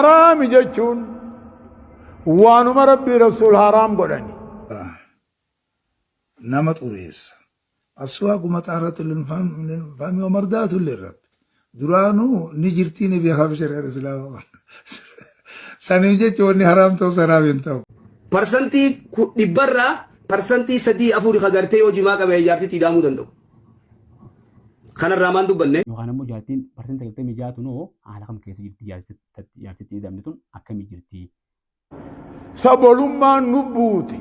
Haraami jechuun waanuma Rabbii Rasuul haraam godhani. Nama xureessa. Aswaaku maxaaratu lilfami wa mardaatu lirabbi. Duraanuu ni jirtii ni beekaaf shari'aan islaamaa. Saniif jecha wanni haraam ta'u sanaaf hin ta'u. Parsantii dhibbarraa parsantii sadii afuri ka gartee yoo jimaa qabee jaartitti ida'amuu danda'u. Kanarraa maan dubbanne? Yookaan ammoo jaartiin parsantii 96 tunoo haala kam keessa jirti, jaartitti ida'amne tun akkamii jirti? Sa bolummaan nu buute,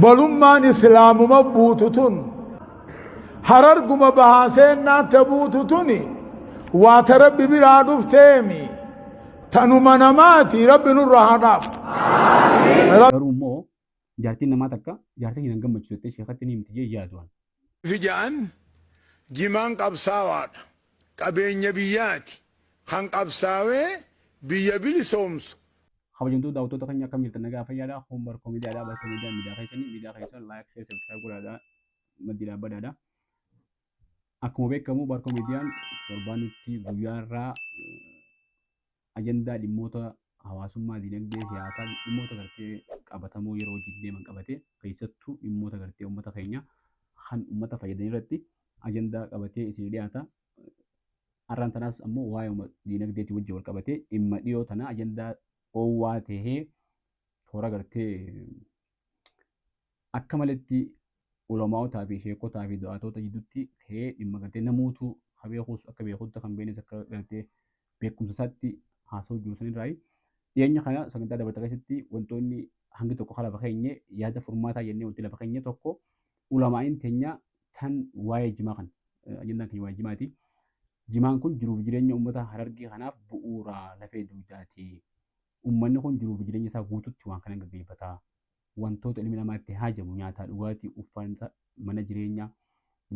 bolummaan islaamuma buutu tun, Hararguma bahaa seennaan ta buutu tuni waa ta Rabbi biraa dhufteemi, tanuma namaati. Rabbi nurra haa dhaabu. Garuu immoo jaartiin namaa takka jaarsa kiyya nan gammachiisu jettee sheekatti ni himti jee yaadu an. Fi ja'an jimaan qabsaawaadha. Qabeenya biyyaati. Kan qabsaawee biyya bilisoomsu. Kabajamtoota daawwattoota keenya, akkam jirtan? Nagaa fayyaadha? Kun Barkoo Miidiyaadha. Barkoo Miidiyaan miidiyaa keessanii, miidiyaa keessan like, share, subscribe godhaadha. Maddii dhaabbadaadha. Akkuma beekamu Barkoo Miidiyaan torbaanitti guyyaa irraa ajandaa dhimmoota hawaasummaa, dinagdee, siyaasaa, dhimmoota gartee qabatamoo yeroo wajjin deeman qabatee, keessattuu dhimmoota gartee uummata keenya kan uummata fayyadan irratti ajandaa qabatee isinii dhiyaata. Har'aan tanaas ammoo waa'ee dinagdeetii wajjin wal qabatee dhimma dhiyoo tana ajandaa oowwaa tahee toora gartee akka maletti ulamaa'otaa fi sheekotaa fi du'aatoota jidduutti ka'ee, dhimma gartee namuutu ka beekuus akka beekutti, kan beeknes akka gartee beekumsa isaatti haasa'u jiru sanirraayi. Dhiyeenya kana sagantaa dabalataa keessatti wantoonni hangi tokko kan lafa keenye, yaada furmaataa jennee wanti lafa keenye tokko, ulamaa'iin teenya tan waa'ee jimaa kana, ajandaan keenya waa'ee jimaati. Jimaan kun jiruuf jireenya uummata Harargee kanaaf bu'uura lafee dugdaati. Uummanni kun jiruuf jireenya isaa guututti waan kanan gaggeeffata. Wantoota ilmi namaa itti haajamu, nyaataa, dhugaatii, uffata, mana jireenyaa,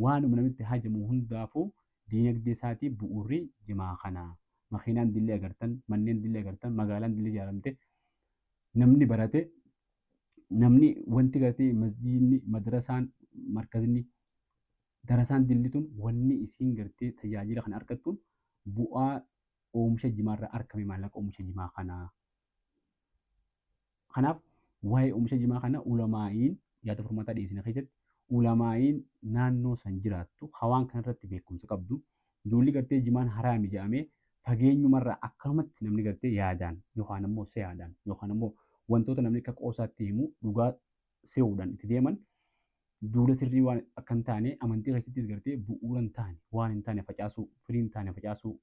waanuma namni itti haajamu hundaafuu diinagdee isaatii bu'uurri jimaa kana. Makiinaan dillee agartan, manneen dillee agartan, magaalaan dillee ijaaramte, namni barate, namni wanti gartee masjiidni, madrasaan, markazni, darasaan dilli tun wanni isiin gartee tajaajila kana argattuun bu'aa oomisha jimaarraa argame, maallaqa oomisha jimaa kanaa. Kanaaf waa'ee oomisha jimaa kana ulamaa'iin yaada furmaataa dhiyeessine keessatti ulamaa'iin naannoo san jiraattu hawaan kanarratti beekumsa qabdu, duulli gartee jimaan haraami jedhamee fageenyumarraa akkanumatti namni gartee yaadaan yookaan ammoo se'aadhaan yookaan ammoo wantoota namni akka qoosaatti himu dhugaa se'uudhaan itti deeman duula sirrii waan akka hin taane, amantii keessattis gartee bu'uura hin taane, waan hin taane facaasuu, firii hin taane facaasuu,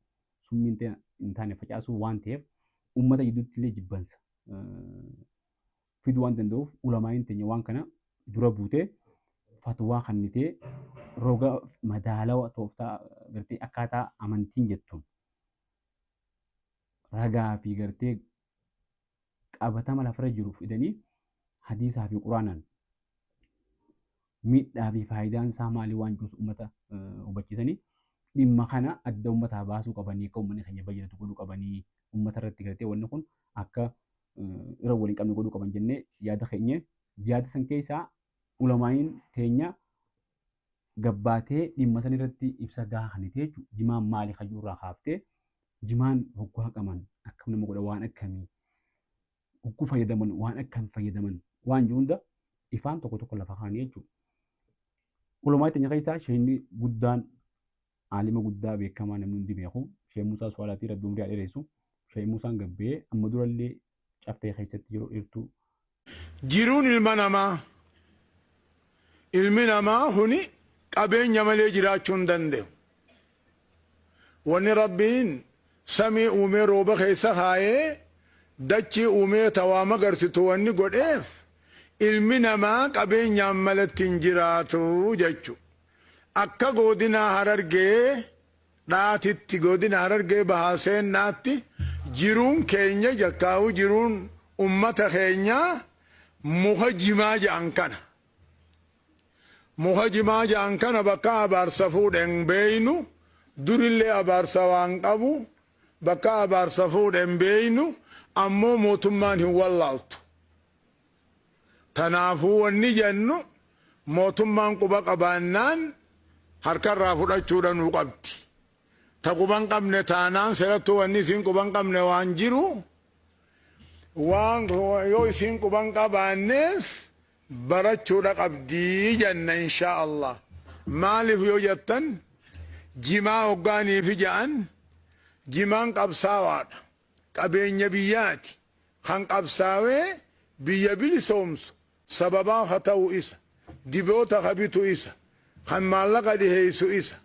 summii hin taane facaasuu waan ta'eef, uummata gidduutti illee jibbansa fiduu waan danda'uuf, ulamaa'iin teenya waan kana dura buutee fatwaa kannitee roga madaalawa tooftaa gartee akkaataa amantiin jettuun ragaa fi gartee qabatama lafarra jiru fidanii, hadiisaa fi quraanaan miidhaa fi faayidaan isaa maali waan jirus uummata hubachiisanii, dhimma kana adda uummataa baasuu qabanii, akka uummanni keenya fayyadatu godhuu qabanii, uummata irratti gartee wanni kun akka irra waliin qabne godhuu qaban jennee yaada keenya. Yaada san keessaa ulamaa'iin teenya gabbaatee dhimma san irratti ibsa gahaa kennite jechuudha. Jimaan maali kayyuu irraa kaaftee, jimaan hogguu haqaman akkam nama godha, waan akkamii hogguu fayyadaman, waan akkam fayyadaman waan jiru hunda ifaan tokko tokko lafa kaanii jechuudha. Ulamaa teenya keessaa sheekni guddaan, aalima guddaa beekamaa namni hundi beeku, Sheek Musaa Suwaalaatii, Rabbi umrii haa dheeressu. Sheek Musaan gabbee amma durallee caffee keessatti yeroo dheertuu Jiruun ilma namaa, ilmi namaa kuni qabeenya malee jiraachuu hin danda'u. Wanni Rabbiin samii uumee rooba keessa kaayee, dachii uumee tawaa magarsitu wanni godheef ilmi namaa qabeenyaan malatti hin jiraatu jechu. Akka goodinaa Harargee dhaatitti, godina Harargee Bahaa Seennaatti, jiruun keenya jakkaa'u, jiruun ummata keenyaa muka jimaa jedhan kana. Muka jimaa jedhan kana bakka abaarsa fuudhe hin beeynu, durillee abaarsa waan qabu, bakka abaarsa fuudhe hin beeynu, ammoo mootummaan hin wallaaltu. Tanaafuu wanni jennu mootummaan quba qabaannaan harkarraa fudhachuudha nuu qabdi. Ta quban qabne taanaan sirattuu wanni isiin quban qabne waan jiru waan yoo isiin quban qabaannes barachuudha qabdii jenna inshaa Allah. Maaliif yoo jettan jimaa hoggaaniifi ja'an jimaan qabsaawaadha. Qabeenya biyyaati. Kan qabsaawee biyya bilisoomsu sababaa ka ta'u isa. Diboota ka bitu isa. Kan maallaqa dhiheessu isa.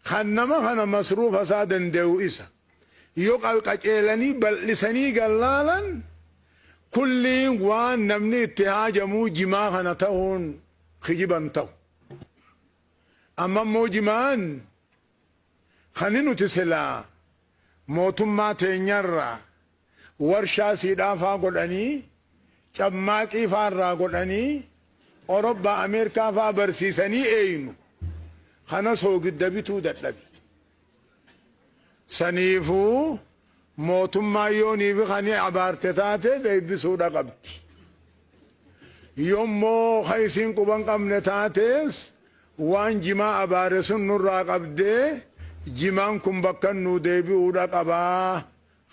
Kan nama kana masruufa isaa danda'u isa. Yoo qaceelanii bal'isanii gallaalan kulliin waan namni itti haajamuu jimaa kana ta'uun kijiban ta'u. Amma immoo jimaan kan nuti silaa mootummaa teenyarraa warshaa siidhaa faa godhanii cammaaqii faa irraa godhanii Orobbaa Ameerikaa faa barsiisanii eeynu kana soogidda bituu dadhabe. Saniifuu mootummaan yooniifi kani abaarte taate deebisuudha qabdi. Yommoo ka isiin quban qabne taates waan jimaa abaare sun nurraa qabdee jimaan kun bakka nuu deebi'uudha qabaa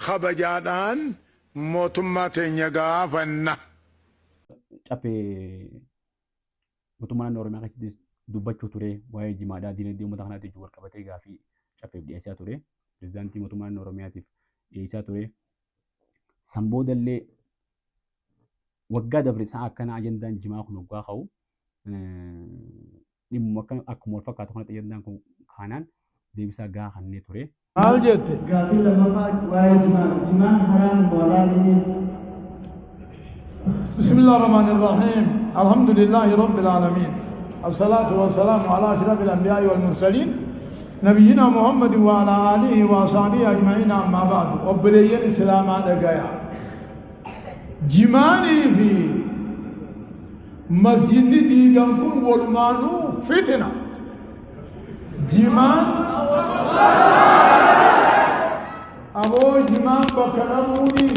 kabajaadhaan mootummaa teenya gaafanna. Caffee mootummaa naannoo Oromiyaa keessatti dubbachuu ture waa'ee jimaadhaa diinagdee uummata kanaatiin wal qabatee gaafii caffeef dhiyeessaa ture. Pirezidaantii mootummaa naannoo Oromiyaatiif dhiyeessaa ture. San boodallee waggaa dabre sa'a akkanaa ajandaan jimaa kun waggaa ka'u dhimmuma akkuma wal fakkaatu kanatti ajandaan kun kaanaan deebisaa gahaa kannee ture. Maal jette? Gaaffii lammaffaa waa'ee jimaa. Jimaan haraam moo halaalii? بسم الله الرحمن الرحيم الحمد لله رب العالمين الصلاة والسلام على أشرف الأنبياء والمرسلين نبينا محمد وعلى آله وصحبه أجمعين أما بعد وبليين السلام على جماني في مسجد ديغان كن والمانو فتنة جمان أبو جمان بكرموني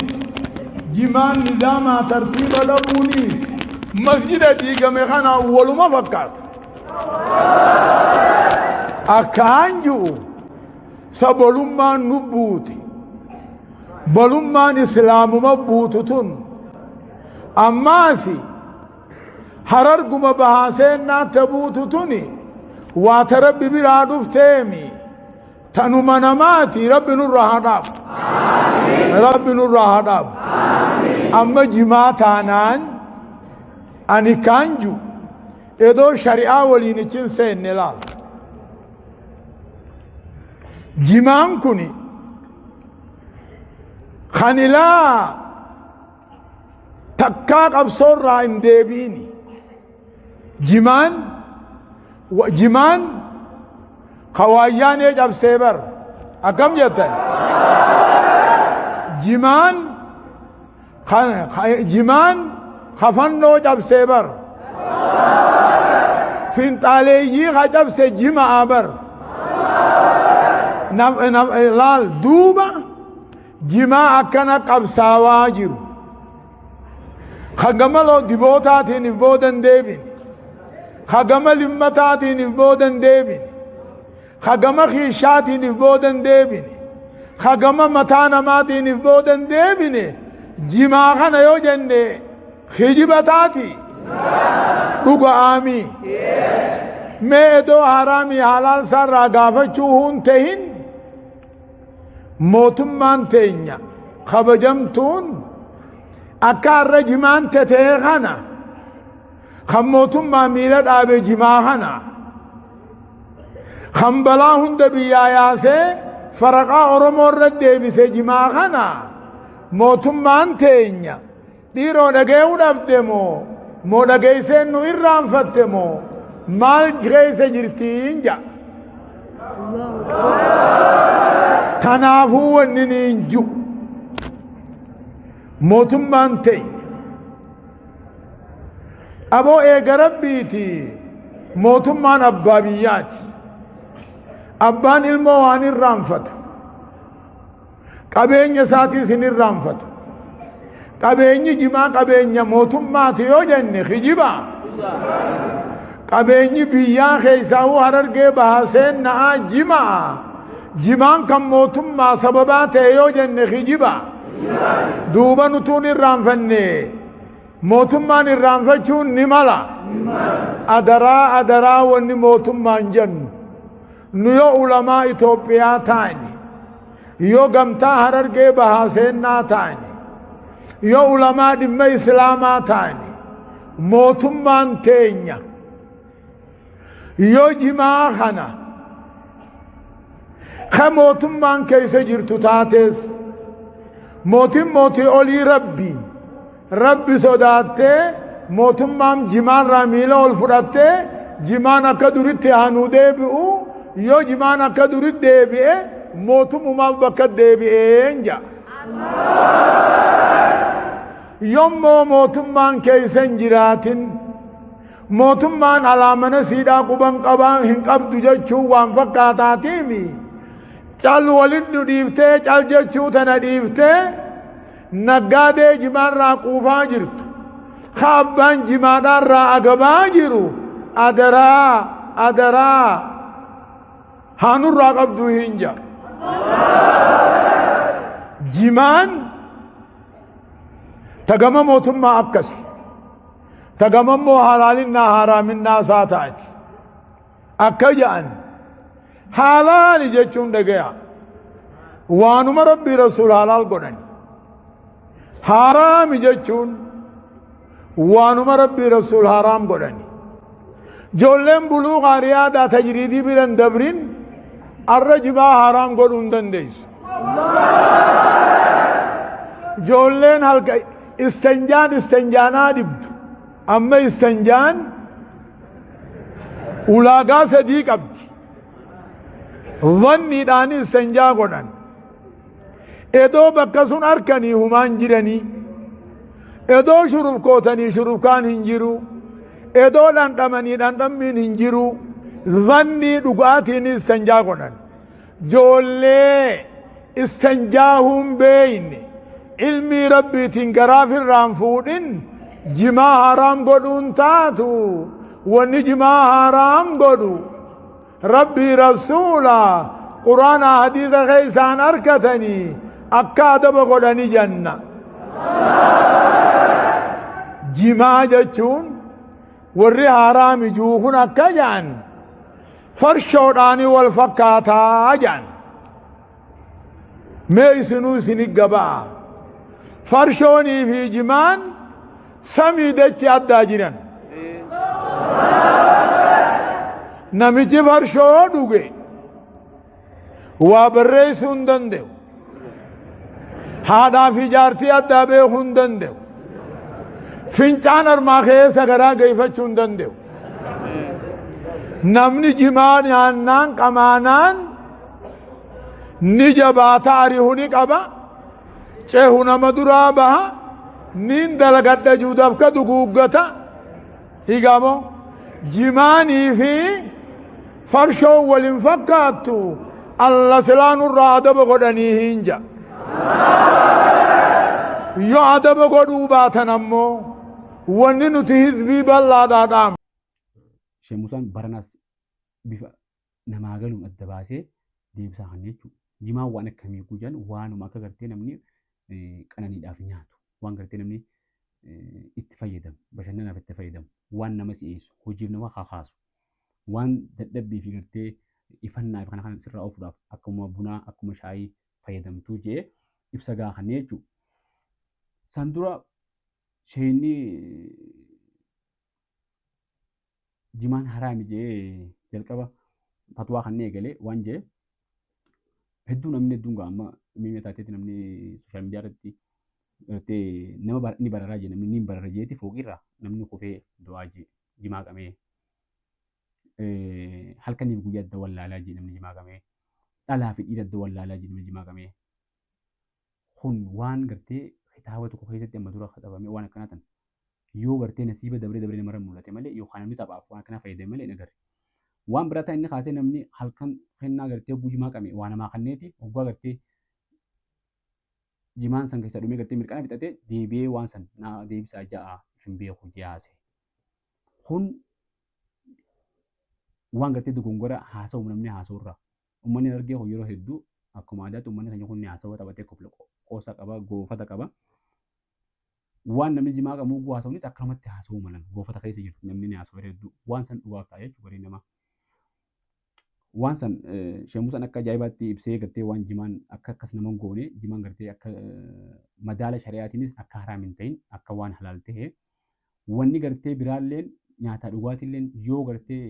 jimaan nizaamaa tartiiba dhabuunis masjida diigame kana waluma fakkaata. Akkaan ji'u sabolummaan nu buute balummaan islaamuma buutu tun ammaasi hararguma bahaaseennaatti buutu tuni waata rabbi biraa dhufteemi tanuma namaati rabbi nurra haa dhaabu. Rabbi nurra haa dhaabu. Amma jimaa taanaan ani kaan jiru edoo shari'aa waliin ichin seenne laal. Jimaan kuni kan ilaa takkaa qabsoorraa hin deebiini. Jimaan kawaayyaanee cabsee bar akkam jettan jimaan jimaan kafannoo cabsee bar finxaaleeyyii ka cabse jima'a bar laal duuba jimaa akkana qabsaawaa jiru ka gama dibootaatiin if boodan deebine ka gama limmataatiin if boodan deebine ka gama kiishaatiin if boodan deebine ka gama mataa namaatiin if boodan deebine jimaa kana yoo jenne kijiba taati dhuga'aami mee edoo haraamii halaal sarraa gaafachuu hun tahin mootummaan teenya kabajamtuun akka har'a jimaan tetee kana kan mootummaa miila dhaabe jimaa kana kan balaa hunda biyyaa yaasee faraqaa Oromoo irra deebise jimaa kana mootummaan teenya dhiiroo dhagee'uu dhabde moo moo dhageesseen nu irraanfatte moo maal keessa jirtiin ja'a. Kanaafuu wanni niin jiru mootummaan teenya aboo eega rabbiiti mootummaan abbaa biyyaati. Abbaan ilmoo waan irraanfatu qabeenya isaatiis hin irraanfatu. Qabeenyi jimaa qabeenya mootummaati yoo jenne kijiba. Qabeenyi biyyaa keessaa Harargee bahaa seenna'aa jimaa. Jimaan kan mootummaa sababaa ta'e yoo jenne kijiba. Duuba nutuun irraanfanne, mootummaan irraanfachuun ni mala. Adaraa, adaraa, wanni mootummaan jennu, nu yoo ulamaa Itoophiyaa taane, yoo gamtaa Harargee Bahaa seennaa taane, yoo ulamaa dhimma Islaamaa taane, mootummaan teenya yoo jimaa kana ka mootummaan keessa jirtu taates, mootiin mootii olii Rabbi, Rabbi sodaattee mootummaan jimaarraa miila ol fudhattee jimaan akka duritti hanuu deebi'u. Yoo jimaan akka duritti deebi'e, mootummaaf bakka deebi'een ja'a. Yommoo mootummaan keessa hin jiraatin, mootummaan alaa mana siidhaa quban qabaa hin qabdu jechuun waan fakkaataatiimi. Cal walit nu dhiiftee, cal jechuu tana dhiiftee, naggaadee jimaarraa quufaa jirtu, ka abbaan jimaadhaarraa agabaa jiru, adaraa, adaraa, haanurraa qabdu hin jaa. Jimaan tagama mootummaa akkasi, tagama immoo halaalinnaa haaraaminnaa isaa taati. Akka ja'an halaali jechuun, dhagaya, waanuma Rabbii Rasuul halaal godhani. Haraami jechuun waanuma Rabbii Rasuul haraam godhani. Ijoolleen buluuqaa riyaadaa tajriidii biran dabrin arra jimaa haraam godhuu hin dandeessu. Ijoolleen halka istanjaan istanjaanaa dhibdu. Amma istanjaan ulaagaa sadii qabdi. Zanniidhaan istanjaa godhan. Edoo bakka sun arkanii humaan jiranii. Edoo shurufkootanii shurufkaan hin jiru. Edoo dhandhamanii dhandhammiin hin jiru. Zannii dhugaatiin istanjaa godhan. Ijoollee istanjaahuun beeyne, ilmii Rabbiitiin garaaf irraan fuudhin, jimaa haraam godhuun taatu. Wanni jimaa haraam godhu Rabbii Rasuula Quraanaa hadiisa keessaan arkatanii akka adaba godhani janna. Jimaa jechuun, warri haraami juukun akka jedhan, farshoodhaani wal fakkaataa jedhan. Mee isinuu isini gabaa, farshoonii fi jimaan samii dachi addaa jiran. Namichi farshoo dhuge waa barreessuu hin danda'u, haadhaa fi jaartii addaa beekuu hin danda'u, fincaan armaa keessa garaa geeffachuu hin danda'u. Namni jimaa nyaannaan qamaanaan ni jabaata, arihu ni qaba, cehu nama duraa baha, niin dalagadha juudafka duguuggata. Higamoo jimaanii fi farshoon walin fakkaattu. Alla silaa nurraa adaba godhanii hin ja. Yoo adaba godhuu baatan ammoo wanni nuti hizbii bal'aadhaa dhaam. Sheekh Musaan baranaas bifa namaa galuun adda baasee deebisaa kan jechuudha. Jimaan waan akkamii gujan, waanuma akka gartee namni qananiidhaaf nyaatu, waan gartee namni itti fayyadamu, bashannanaaf itti fayyadamu, waan nama si'eessu, hojiif nama kakaasu, waan dadhabbii fi gartee ifannaa fi kana kana sirraa oofuudhaaf akkuma bunaa, akkuma shaayii fayyadamtuu jee ibsa gaafannee jechuudha. San dura sheeyni jimaan haraami jee jalqaba fatwaa kan eegale waan jee hedduu, namni hedduun gaa amma miimee taateetti, namni social media irratti gartee nama ni bararaa jee, namni ni barara jeeti, fooqirraa namni kufee du'aa jee, jimaa qamee halkaniif guyyaa adda wallaalaa jee, namni jimaa qamee dhalaa fi dhiira adda wallaalaa jee, namni jimaa qamee. Kun waan gartee kitaaba tokko keessatti amma dura katabame waan akkanaa tan yoo gartee nasiiba dabree dabree namarra mul'ate malee, yookaan namni taphaaf waan akkanaa fayyadame malee hin agarre. Waan biraa ta'e inni kaasee, namni halkan kennaa gartee hogguu jimaa qame waa namaa kanneeti, hoggaa gartee jimaan san keessa dhumee gartee mirqana fixatee deebi'ee waan san naa deebisaa ja'a, hin beeku jaase. Kun waan gartee dogongora haasa'u namni haasa'u irraa. Uummanni Harargee kun yeroo hedduu akkuma aadaatti uummanni keenya kun ni haasawa taphatee kofla qoosa qaba, goofata qaba. Waan namni jimaa qabu hogguu haasawnis akkanumatti haasawuu malan goofata keessa jirtu namni ni haasawa yeroo hedduu waan san dhugaaf ta'a jechuudha garii namaa. Waan san Sheekh Musaan akka ajaa'ibaatti ibsee gartee waan jimaan akka akkas nama hin goone jimaan gartee akka madaala shari'aatiinis akka haraam hin ta'in akka waan halaal ta'e wanni gartee biraalleen nyaataa dhugaatiilleen yoo gartee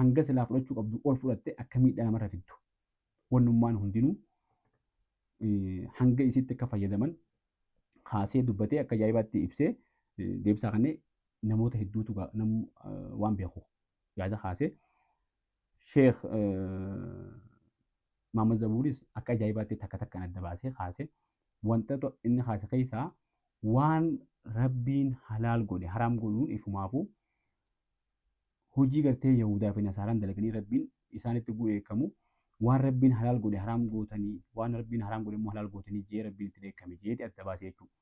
hanga silaa fudhachuu qabdu ol fudhatte akka miidhaa namarra fiddu wannummaan hundinuu hanga isitti akka fayyadaman kaasee dubbatee akka ajaa'ibaatti ibsee deebisaa kannee namoota hedduutu waan beeku yaada kaasee Sheekh Maamad Zabuuris akka ajaa'ibaatti takka takkaan adda baasee kaase wanta inni kaase keessaa waan Rabbiin halaal godhe haraam godhuun ifumaafuu hojii gartee Yahudaa fi Nasaaraan dalaganii Rabbiin isaanitti dheekkamu waan Rabbiin halaal godhe haraam gootanii waan Rabbiin haraam godhe immoo halaal gootanii jee Rabbiin itti dheekkame jeeti adda baase jechuudha.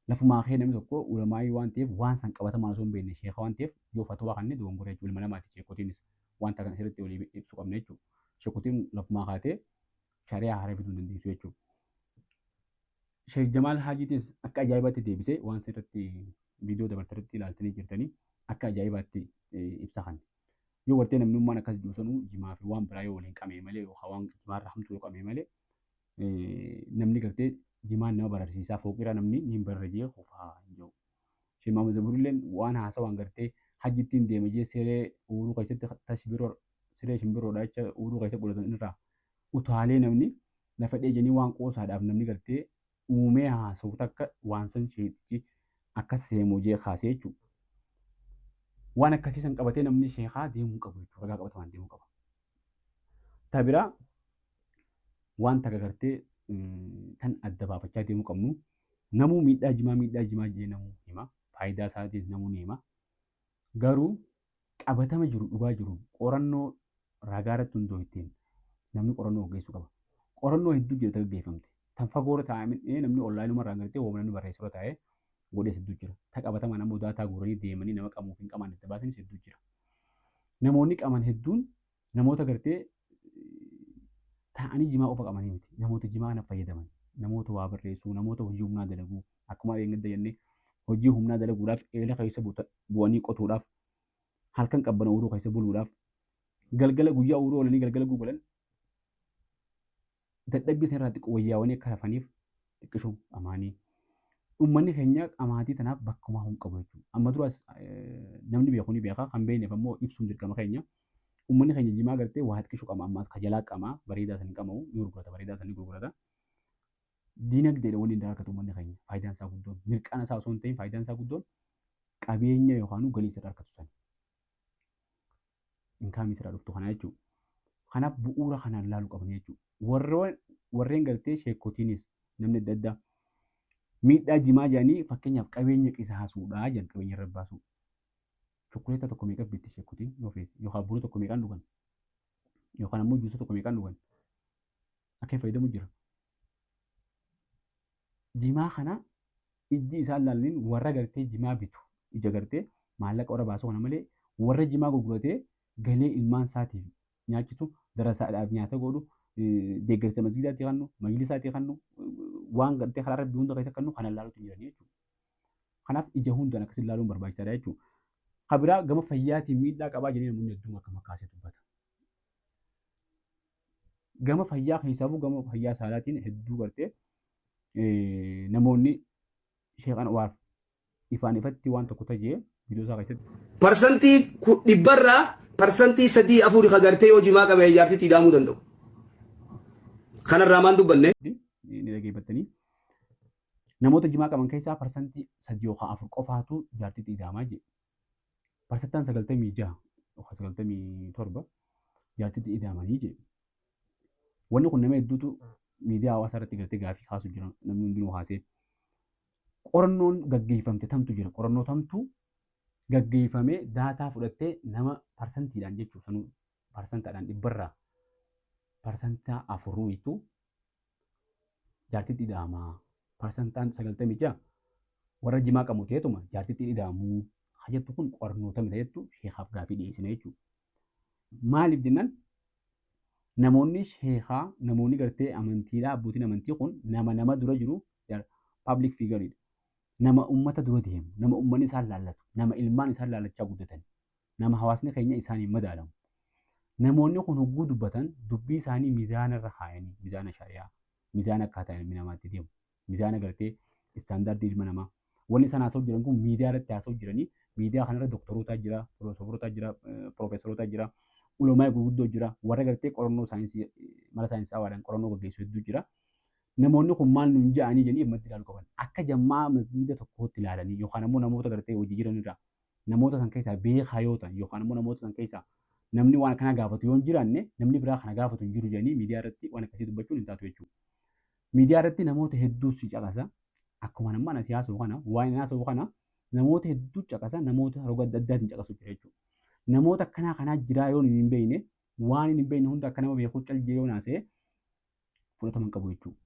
Lafumaa kee namni tokko ulamaa'ii waan ta'eef waan san qabatamaan osoo hin beekne sheeka waan ta'eef yoo fatwaa kanne dogongora jechuudha. Ilma namaati sheekotiinis wanta kana sirriitti walii ibsuu qabna jechuudha. Sheekotiin lafumaa kaatee shari'aa haaraa fiduu hin dandeessu jechuudha. Sheek Jamaal Haajiitis akka ajaa'ibaatti deebisee waan sirriitti viidiyoo dabarte irratti ilaaltanii jirtanii akka ajaa'ibaatti ibsa kanne. Yoo gartee namnummaan akkas jiru sanuu jimaa fi waan biraa yoo waliin qabee malee yookaan waan jimaarra hamtuu yoo qabee malee namni gartee jimaan nama bararsiisaa fooqiraa namni ni hin bararre jee kufaa hin jiru. Sheek Mahamad Zabuurilleen waan haasawaan gartee hajjittiin deeme jee siree uuruu keessatti tashbiroo siree shimbirroodha jecha uuruu keessa godhatan irraa utaalee namni lafa dheejanii waan qoosaadhaaf namni gartee uumee haasawu takka waan san sheetichi akkas seemoo jee kaasee jechuudha. Waan akkasii san qabatee namni sheekaa deemuu qabu jechuudha. Ragaa qabatamaan deemuu qaba. Ta biraa waan takka gartee tan adda baafachaa deemuu qabnu namuu miidhaa jimaa miidhaa jimaa jee namuu hima. Faayidaa isaatis namuu ni hima. Garuu qabatama jiru dhugaa jiru qorannoo ragaa irratti hundooyteen namni qorannoo gaggeessuu qaba. Qorannoo hedduu jira ta gaggeeffamte. Tan fagoorra taa'amee namni onlaayinuma irraan gartee wooma namni barreessu irra taa'ee godhees hedduu jira. Ta qabatamaan ammoo daataa guuranii deemanii nama qamuuf hin qamaan adda baasanis hedduu jira. Namoonni qaman hedduun namoota gartee taa'anii jimaa qofa qabanii miti. Namoota jimaa kana fayyadaman, namoota waa barreessuu, namoota hojii humnaa dalaguu, akkuma dheengadda jennee hojii humnaa dalaguudhaaf eela keessa bu'anii qotuudhaaf, halkan qabbana uuruu keessa buluudhaaf, galgala guyyaa uuruu oolanii galgala guugalan dadhabbii san irraa xiqqoo wayyaawanii akka rafaniif xiqqishuu amaanii. Uummanni keenya amaatii tanaaf bakkumaa hin qabu jechuudha. Amma duras namni beeku ni beeka, kan beekneef ammoo ibsuun dirqama keenya. Uummanni keenya jimaa gartee waa xiqqishuu qaba ammaas kajalaa qama bareedaa san hin qamamu ni gurgurata bareedaa san ni gurgurata. Diinagdeedha wanni inni argatu uummanni keenya faayidaan isaa guddoon mirqaana isaa osoo hin ta'in faayidaan isaa guddoon qabeenya yookaan galii isarraa argatu sani. Inkaamii isarraa dhuftu kana jechuudha. Kanaaf bu'uura kanaan ilaaluu qabna jechuudha. Warreen gartee sheekotiinis namni adda addaa miidhaa jimaa jedhanii fakkeenyaaf qabeenya qisaasuudha jedhan qabeenya irra baasuu. Chokkoleettaa tokko meeqa bitti sheekotiin yoo feete yookaan buna tokko meeqaan dhugan yookaan ammoo juusa tokko meeqaan dhugan akka hin fayyadamu jira. Jimaa kana ijji isaan laalaniin warra gartee jimaa bitu ija gartee maallaqa warra baasu kana malee warra jimaa gurguratee galee ilmaan isaatiif nyaachisu darasaadhaaf nyaata godhu deeggarsa masgiidaatti kannu majlisaatii kannu waan gartee karaa rabbii hunda keessa kannu kana laaluutu hin jiranii jechuudha. Kanaaf ija hundaan akkasiin laaluun barbaachisaadha jechuudha. Kan biraa gama fayyaatiin miidhaa qabaa jedhanii namoonni hedduun akka makaasee dubbata. Gama fayyaa keessaafuu gama fayyaa saalaatiin hedduu gartee namoonni Sheekh Anwaar ifaan ifatti waan tokko tajee viidiyoo isaa keessatti. Parsantii dhibbarraa parsantii sadii afuri ka gartee yoo jimaa qabee jaartitti ida'amuu danda'u. Kanarraa maan dubbanne? Ni dhageeffattanii. Namoota jimaa qaban keessaa parsantii 3 yookaan 4 qofaatu jaartitti ida'amaa jedhe. Parsantaan 96 yookaan 97 jaartitti ida'amanii jedhe. Wanni kun nama hedduutu miidiyaa hawaasaa irratti gartee gaafii kaasu jira namni hundinuu kaasee. Qorannoon gaggeeffamte tamtu jira. Qorannoo tamtu gaggeeffamee daataa fudhattee nama parsantiidhaan jechuudha sanuu parsantaadhaan dhibbarraa parsantaa afuruutu jaartitti ida'ama. Parsantaan 96 warra jimaa qabu ta'eetuma jaartitti ida'amu. Ka jettu kun qorannoo tami jettu sheekaaf gaafii dhiyeessina jechuudha. Maaliif jennaan Namoonni sheekaa, namoonni gartee amantiidhaa, abbootiin amantii kun nama nama dura jiru, public figure dha. Nama ummata dura deemu, nama ummanni isaan laallatu, nama ilmaan isaan laallachaa guddatan, nama hawaasni keenya isaaniin madaalamu. Namoonni kun hogguu dubbatan dubbii isaanii mizaana irra kaayanii, mizaana shari'aa, mizaana akkaataa ilmi namaatti deemu, mizaana gartee istaandaardii ilma namaa. Wanni isaan haasa'u jiran kun miidiyaa irratti haasa'u jiranii, miidiyaa kanarra doktoroota jira, filoosofaroota jira, piroofeesaroota jira, ulamaa gurguddoo jira, warra gartee qorannoo saayinsii mala saayinsawaadhaan qorannoo gaggeessu hedduu jira. Namoonni kun maal nuun ja'anii jedhanii ammatti ilaaluu qaban. Akka jammaa masgiida tokkootti ilaalanii yookaan ammoo namoota gartee hojii jiran irraa namoota san keessaa beekaa yoo ta'an yookaan ammoo namoota san keessaa namni waan akkanaa gaafatu yoo hin jiraanne, namni biraa kana gaafatu hin jiru jedhanii miidiyaa irratti waan akkasii dubbachuun hin taatu jechuudha. Miidiyaa irratti namoota hedduu si caqasa. Akkuma nama ana siyaasuu kana waan inni haasa'u kana namoota hedduu caqasa, namoota roga adda addaatiin caqasu jira jechuudha. Namoota akkanaa kanaa jiraa yoo hin beekne, waan hin beekne hunda akka nama beekuu caljee yoo naasa'e fudhatama hin qabu jechuudha.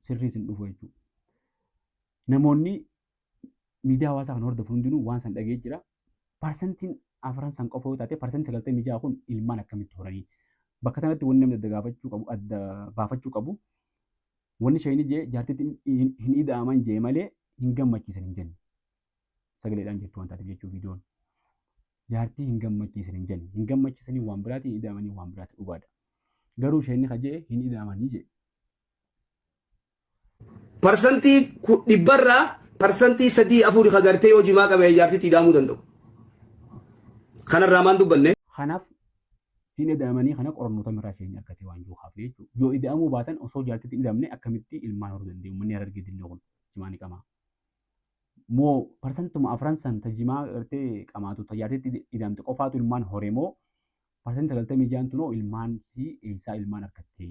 Sirriis hin dhufu jechuudha. Namoonni miidiyaa hawaasaa kan hordofu hundinuu waan san dhagee jira. Parsantiin afran san qofa yoo taate, 96% kun ilmaan akkamitti horanii? Bakka kanatti wanni namni adda gaafachuu qabu, adda baafachuu qabu, wanni shayini jee jaartitti hin ida'aman jee malee hin gammachiisan hin jenne. Sagaleedhaan jirtu waan taateef jechuu viidiyoon. Jaartii hin gammachiisan hin jenne. Hin gammachiisanii waan biraati, hin ida'amanii waan biraati, dhugaadha. Garuu shayini ka jee hin ida'amanii jee. Parsantii dhibbarraa 3% 4% ka gartee yoo jimaa qabee jaartitti ida'amuu danda'u. Kanarraa maan dubbanne? Kanaaf hin ida'amanii kana qorannoota irraa isheen argate waan jiru kaafne jechuudha. Yoo ida'amuu baatan, osoo jaartitti hin ida'amne akkamitti ilmaan horuu danda'u? Manni Harargee dillee kun jimaa ni qamaa. Moo parsantuma afran san ta jimaa gartee qamaatu ta jaartitti ida'amte qofaatu ilmaan hore, moo 96% tunoo ilmaan si eessaa ilmaan argatte?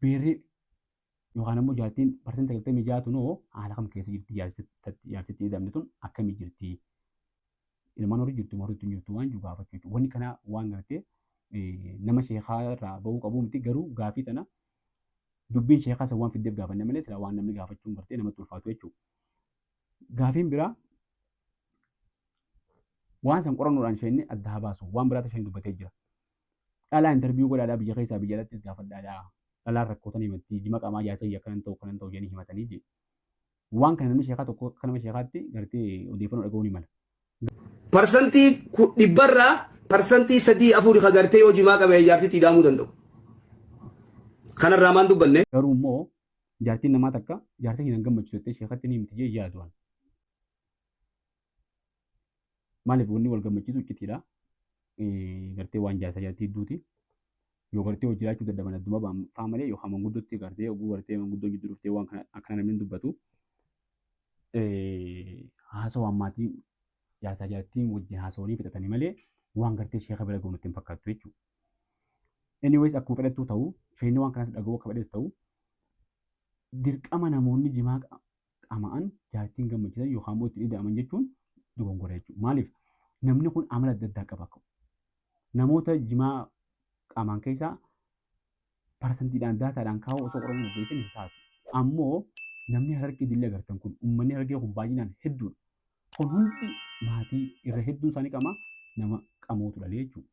Beerri yookaan ammoo jaartiin 96% tunoo haala kam keessa jirti? Jaartitti ida'amte tun akkamii jirti? Ilmaan horii jirtu, horiitu hin jirtu waan jiru gaafachuu jechuudha. Wanni kana waan gartee nama sheekaa irraa bahuu qabu miti, garuu gaafii tana dubbiin sheekaa san waan fiddeef gaafanne malee sila waan namni gaafachuun gartee namatti ulfaatu jechuudha. Gaafiin biraa waan san qorannoodhaan isheen adda haa baasu, waan biraatti isheen dubbatee jira. Dhalaa interview godhaadhaa, biyya keessaa biyya alattis gaafadhaadhaa. Dhalaan rakkootan himatti, jima qaamaa jaarsa kiyya akkanan ta'u akkanan ta'u jedhanii himatanii jee. Waan kana namni sheekaa tokko akka nama sheekaatti gartee odeeffannoo dhaga'uu ni mala. Parsantii dhibbarraa 3% 4% ka gartee yoo jimaa qabee jaartitti ida'amuu danda'u. Kanarraa maan dubbanne? Garuu immoo jaartiin namaa takka jaarsa hin gammachiisu jettee sheekatti ni himti jee yaadu an. Maaliif wanni wal gammachiisu iccitiidha. Gartee waan jaarsa jaartii hedduuti. Yoo gartee hojii jiraachuu dadhaban adduma faa malee yookaan manguddootti gartee oguu gartee manguddoon jidduu dhuftee waan kana akkana namni hin dubbatu. Haasawaan maatii jaarsaa jaartiin wajjin haasawanii fixatanii malee waan gartee sheeka bira ga'u natti hin fakkaattu jechuudha. Anyways, akkuma fedhattuu ta'u, sheekni waan kanas dhaga'uu akka fedhes ta'u, dirqama namoonni jimaa qama'an jaartiin gammachiisan yookaan immoo ittiin ida'aman jechuun dogongora jechuudha. Maaliif namni kun amala adda addaa qaba. Namoota jimaa qaamaan keessaa parsantiidhaan daataadhaan kaa'uu osoo qorannoo gaggeessin hin taatu. Ammoo namni Harargee dillee agartan kun, uummanni Harargee kun baay'inaan hedduudha. Kun hundi maatii irra hedduun isaanii qama nama qamootu dhalee jechuudha.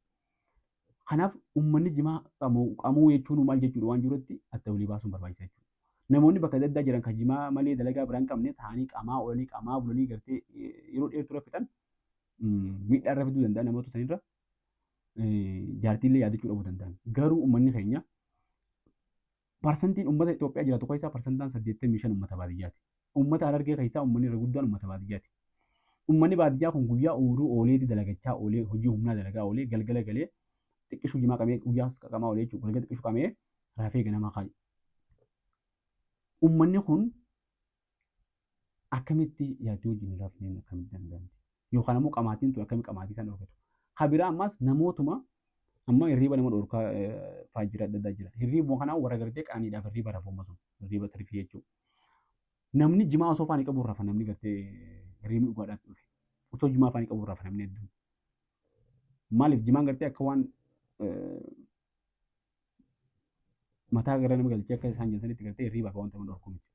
Kanaaf uummanni jimaa qamuu jechuun maal jechuudha waan jirutti adda walii baasuun barbaachisaa jechuudha. Namoonni bakka adda addaa jiran kan jimaa malee dalagaa biraa hin qabne ta'anii qamaa oolanii qamaa bulanii gartee yeroo dheertuu irra fixan miidhaa irra fiduu danda'a namoota sanirra, jaartiillee yaadachuu dhabuu danda'an. Garuu uummanni keenya, parsantiin uummata Itoophiyaa jiraatu keessaa parsantaan 85 uummata baadiyyaati. Uummata Harargee keessaa uummanni irra guddaan uummata baadiyyaati. Uummanni baadiyyaa kun guyyaa ooluu ooleeti dalagachaa oolee, hojii humnaa dalagaa oolee, galgala galee xiqqishuu jimaa qamee, guyyaa qaqamaa oolee jechuudha. Galgala xiqqishuu qamee rafee ganamaa kaayu. Uummanni kun akkamitti jaartii wajjin hin rafneen akkamitti danda'amti? Yookaan ammoo qamaatiin tun akkamitti qamaatii isaan dhorkatu? Kabiraa ammaas namootuma amma hirriiba nama dhorkaa fa'aa jira, adda addaa jira. Hirriibuma kanaa warra gartee qananiidhaaf hirriiba rafu amma sun hirriiba tirfii jechuudha. Namni jimaa osoo faanii qabu rafa, namni gartee hirriibni dhugaadhaaf dhufe. Osoo jimaa faanii qabu rafa namni hedduun. Maaliif jimaan gartee akka waan mataa gara nama galchee akka isaan jedhanitti gartee hirriibaaf wanta nama dhorku miti.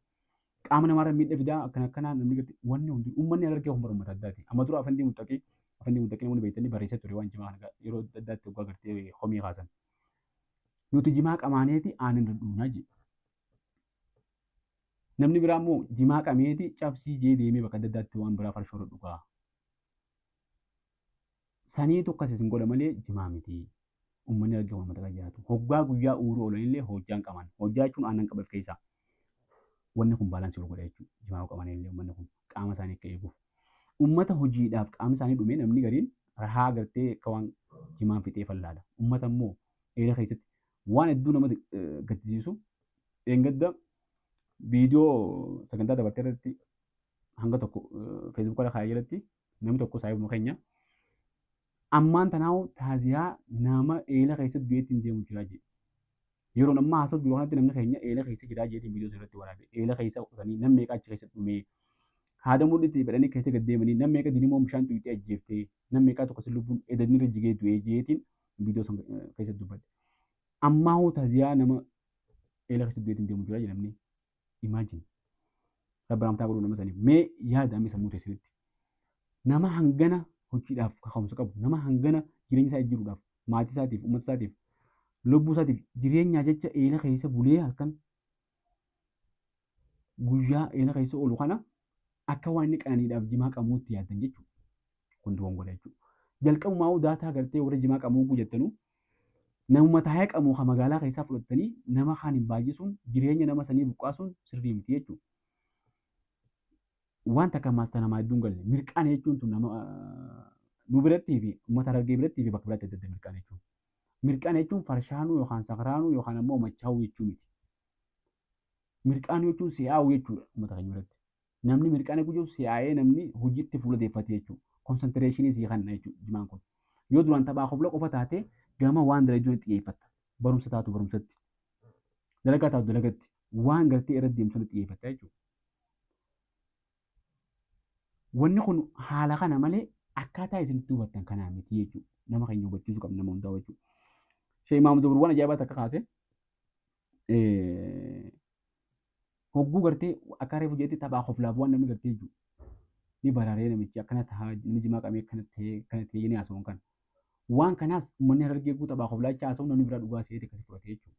Qaama namaarra miidha fidaa akkana akkanaa namni gartee wanni hundi uummanni Harargee kun bara uummata addaati. Amma dura afandii muxxaqii Afandi Muttaqii namoonni beektanii barreessee ture waan jimaa kana yeroo adda addaatti waggaa gartee komii kaasan. Nuti jimaa qamaaneeti aannan dhudhuunaa jedhe. Namni biraa immoo jimaa qameeti cabsii jee deemee bakka adda addaatti waan biraa farshoo dhugaa. Saniitu akkas isin godha malee jimaa miti. Uummanni argee uummata kan jiraatu. Hoggaa guyyaa uuruu oolanillee hojjaan qaban. Hojjaa jechuun aannan qaba of keessaa. Wanni kun baalaansii wal godha jechuudha. Jimaa qaban illee uummanni kun qaama isaanii akka eeguuf. Uummata hojiidhaaf qaamni isaanii dhume namni gariin rahaa gartee akka waan jimaan fixee fallaala. Uummata immoo eela keessatti waan hedduu nama gaddisiisu dheengadda viidiyoo sagantaa dabartee irratti hanga tokko feesbuuka irra kaayee jalatti namni tokko saayibuma keenya ammaan tanaa'u taaziyaa nama eela keessatti du'eetti hin deemu jira jedhe. Yeroon ammaa haasa'u jiru kanatti namni keenya eela keessa jiraa jedheetiin viidiyoo irratti waraabe. Eela keessa qotanii nam meeqa achi keessatti dhumee haada mudhitti fedhanii keessa gad deemanii nam meeqa dinimoo bishaan xuuxee ajjeeftee nam meeqaa tokko si lubbuun edadni irra jigee du'ee jeetiin viidiyoo sun keessatti dubbadhe. Ammaa hoo taaziyaa nama eela keessatti du'eetiin deemu jira jedhamni. Imagine. Rabbi ramtaa godhuu nama saniif. Mee yaada amma sammuu teessanitti. Nama hangana hojiidhaaf kaka'umsa qabu, nama hangana jireenya isaa jijjiiruudhaaf, maatii isaatiif, uummata isaatiif, lubbuu isaatiif jireenyaa jecha eela keessa bulee halkan guyyaa eela keessa oolu kana akka waan inni qananiidhaaf jimaa qamuutti yaaddan jechuudha. Kun dogongora jechuudha. Jalqabumaa daataa gartee warra jimaa qamuu jettanuu namuma taa'ee qamu kan magaalaa keessaa fudhatanii nama kaan hin baay'isuun jireenya nama sanii buqqaasuun sirrii miti jechuudha. Waan takka maasta namaa hedduun galle mirqaana jechuun tun nama nu birattii fi uummata Harargee birattii fi bakka biraatti adda adda mirqaana jechuun. Mirqaana jechuun farshaanuu yookaan sakraanuu yookaan ammoo machaa'uu jechuu miti. Mirqaanuu jechuun si'aa'uu jechuudha uummata keenya biratti. Namni mirqaana guyyuu si'aa'ee namni hojiitti fuula deeffate jechuudha. Konsantireeshinii sii kanna jechuudha jimaan kun. Yoo duraan taphaa kofla qofa taate gama waan dalaguu xiyyeeffatta. Barumsa taatu barumsatti. Dalagaa taatu dalagatti. Waan gartee irra deemtu xiyyeeffatta jechuudha. Wanni kun haala kana malee akkaataa isin itti hubattan kanaa miti jechuudha. Nama keenya hubachiisuu qabna nama hundaa jechuudha. Sheekh Imaam Zuhur waan ajaa'ibaa takka kaase hogguu gartee akka reefu jedhetti taphaa koflaaf waan namni gartee jiru ni bararee namichi akkana tahaa namni jimaa qabee akkana ta'ee akkana ta'ee jennee haasawwan kana. Waan kanaas uummanni Harargee guutuu taphaa koflaachaa haasa'u namni biraa dhugaa se'eeti akkasii fudhate jechuudha.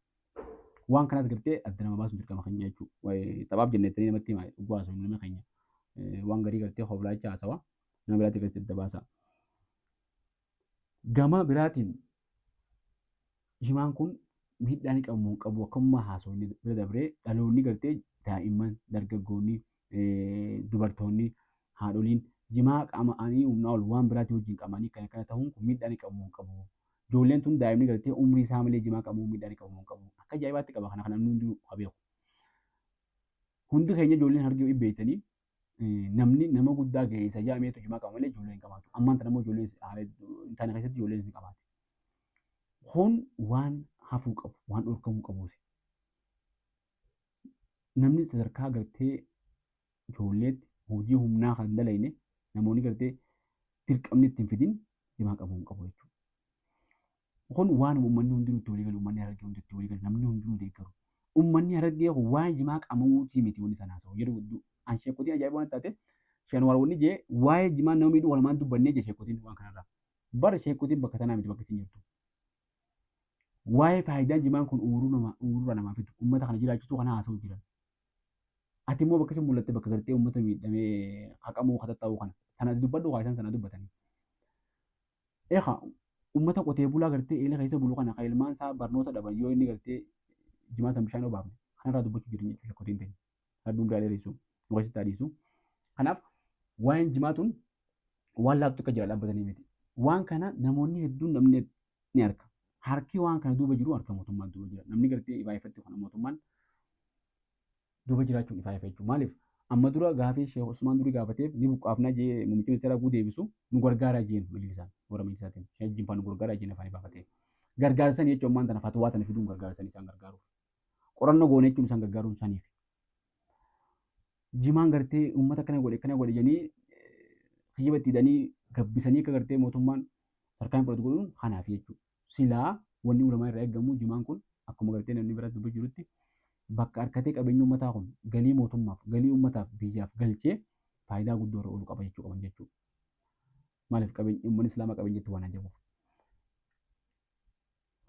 Waan kanaas gartee adda nama baasuun dirqama keenya jechuudha. Taphaaf jennettanii namatti himaa dhugaa haasa'u nama keenya. Waan garii gartee koflaachaa haasawa nama biraatti gartee adda baasa. Gama biraatiin jimaan kun miidhaa ni qabu moo hin qabu akkamummaa haasa'u inni bira dabree dhaloonni gartee daa'imman dargaggoonni dubartoonni haadholiin jimaa qama'anii humnaa ol waan biraatii wajjin qama'anii kana kana ta'uun kun miidhaa ni qabu moo hin qabu. Ijoolleen tun daa'imni gartee umrii isaa malee jimaa qama'uu miidhaa ni qabu moo hin qabu. Akka ajaa'ibaatti qaba kana kana namni hundinuu haa beeku. Hundi keenya ijoolleen hargee beektanii namni nama guddaa ga'eessa jaameetu jimaa qaba malee ijoolleen hin qabaatu. Ammaan tana immoo ijoolleen haala hin taane keessatti ijoolleen hin qabaatu. Kun waan hafuu qabu, waan dhorkamuu qabuusi. Namni sadarkaa gartee ijoolleetti hojii humnaa kan dalayne namoonni gartee dirqamni ittiin fidin jimaa qabuu hin qabu jechuudha. Kun waan uummanni hundinuu itti walii galu, uummanni Harargee hundi itti walii galu, namni hundinuu deeggaru. Uummanni Harargee kun waa'ee jimaa qamuutii miti wanni sana haasa'u yeroo hedduu. An sheekotiin ajaa'iba waan taate Shanwaar wanni jee waa'ee jimaa nama miidhuu walumaan dubbannee jee sheekotiin waan kanarraa. Bara sheekotiin bakka tanaa miti bakka isin jirtu. Waa'ee faayidaan jimaan kun uuruu nama uuruu namaa fidu uummata kana jiraachisuu kana haasa'u jiran. Ati immoo bakka isin mul'atte bakka gartee uummata miidhamee haqamuu hatattaa'uu kana. Sana dubbadhu haa isaan sana dubbatanii. Eegaa uummata qotee bulaa gartee eela keessa bulu kana kan ilmaan isaa barnoota dhaban yoo inni gartee jimaa san bishaan obaafne kanarraa dubbachuu jiran jechuudha sheekotiin teenya. Rabbi umrii haa dheeressu nu keessatti haa dhiisu. Kanaaf waa'een jimaa tun waan laaftu akka jira dhaabbatanii miti. Waan kana namoonni hedduun namni ni arka. Harki waan kana duuba jiru harka mootummaan duuba jira. Namni gartee ifaa ifatti kana mootummaan duuba jiraachuun ifaa ifa jechuudha. Maaliif amma dura gaafii Sheekh Usmaan durii gaafateef ni buqqaafnaa jee muummichi ministeeraa guu deebisu nu gargaaraa jeen majlisaan warra majlisaatiin Sheekh Jimpaa nu gargaaraa jeen afaan baafatee. Gargaarsanii jechuun ammaan tana fatwaa tana fiduun gargaarsanii isaan gargaaruuf. Qorannoo goone jechuun isaan gargaaruun saniif. Jimaan gartee uummata akkana godhe akkana godhe jedhanii kiyyiba itti hidhanii gabbisanii akka gartee mootummaan sarkaan fudhatu godhuun kanaaf jechuudha. Silaa wanni ulamaa irraa eegamu jimaan kun akkuma gartee namni biratti dubbachuu jirutti bakka harkatee qabeenya uummataa kun galii mootummaaf galii uummataaf biyyaaf galchee faayidaa guddoo irra oolu qaba jechuu qaban jechuudha. Maaliif qabeenya uummanni Islaamaa qabeenyatti waan ajaa'uuf.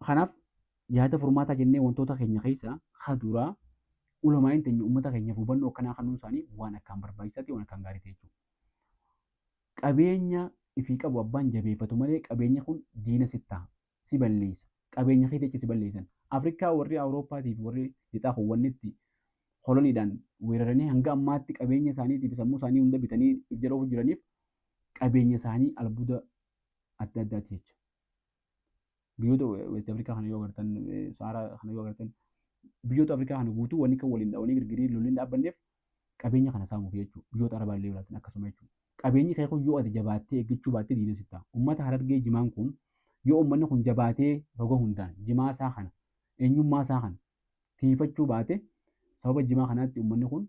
Kanaaf yaada furmaataa jennee wantoota keenya keessaa ka duraa ulamaa'iin teenya uummata keenyaaf hubannoo akkanaa kennuun isaanii waan akkaan barbaachisaa ta'e waan akkaan gaarii ta'e jechuudha. Qabeenya ifii qabu abbaan jabeeffatu malee qabeenya kun diina sitti ta'a, si balleessa. Qabeenya kee jecha si balleessan. Afrikaa warri Awurooppaatii fi warri lixaa kun wanni itti koloniidhaan weeraranii hanga ammaatti qabeenya isaaniitii fi sammuu isaanii hunda bitanii if jala oofuu jiraniif qabeenya isaanii albuuda adda addaati jecha. Biyyoota West Afrikaa kana yoo agartan, Sahara kana yoo agartan, biyyoota Afrikaa kana guutuu wanni kan waliin dhawanii girgirii lolli hin dhaabbanneef qabeenya kana saamuuf jechuudha. Biyyoota Arabaa illee yoo akkasuma jechuudha. Qabeenyi kee kun yoo ati jabaattee eeggachuu baattee diina sitti ta'a. Uummata Harargee jimaan kun yoo uummanni kun jabaatee roga hundaan jimaa isaa kana eenyummaa isaa kana tiifachuu baate sababa jimaa kanaatti uummanni kun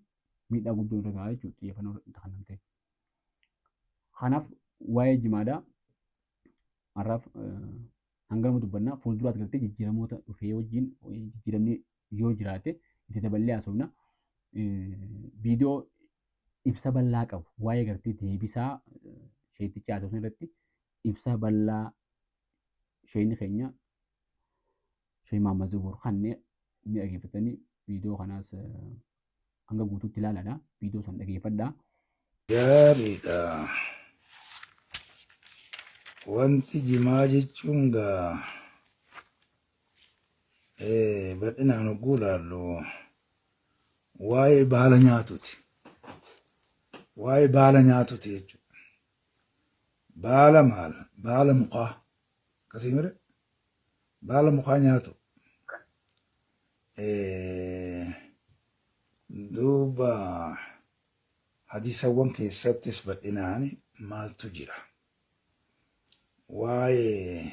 miidhaa guddoo irra gahaa jechuudha xiyyeeffannoo itti kennamtee. Kanaaf waa'ee jimaadhaa har'aaf hanga nama dubbannaa fuulduraatti gartee jijjiiramoota dhufee wajjin jijjiiramni yoo jiraate itti daballee haasofna. Viidiyoo ibsa bal'aa qabu waa'ee gartee deebisaa sheekticha haasofna irratti ibsa bal'aa sheekni keenya Sheek Mahammad Zubuur kanneen ni dhaggeeffatanii viidiyoo kanaas hanga guutuutti ilaalaadha. Viidiyoo san dhaggeeffadhaa. Gaariidha. Wanti jimaa jechuun gaa bal'inaan hogguu ilaallu waa'ee baala nyaatuti. Waa'ee baala nyaatuti jechuudha. Baala maal? Baala mukaa. Akkasii mire? Baala mukaa nyaatu. Duuba hadiisawwan keessattis bal'inaan maaltu jira? Waa'ee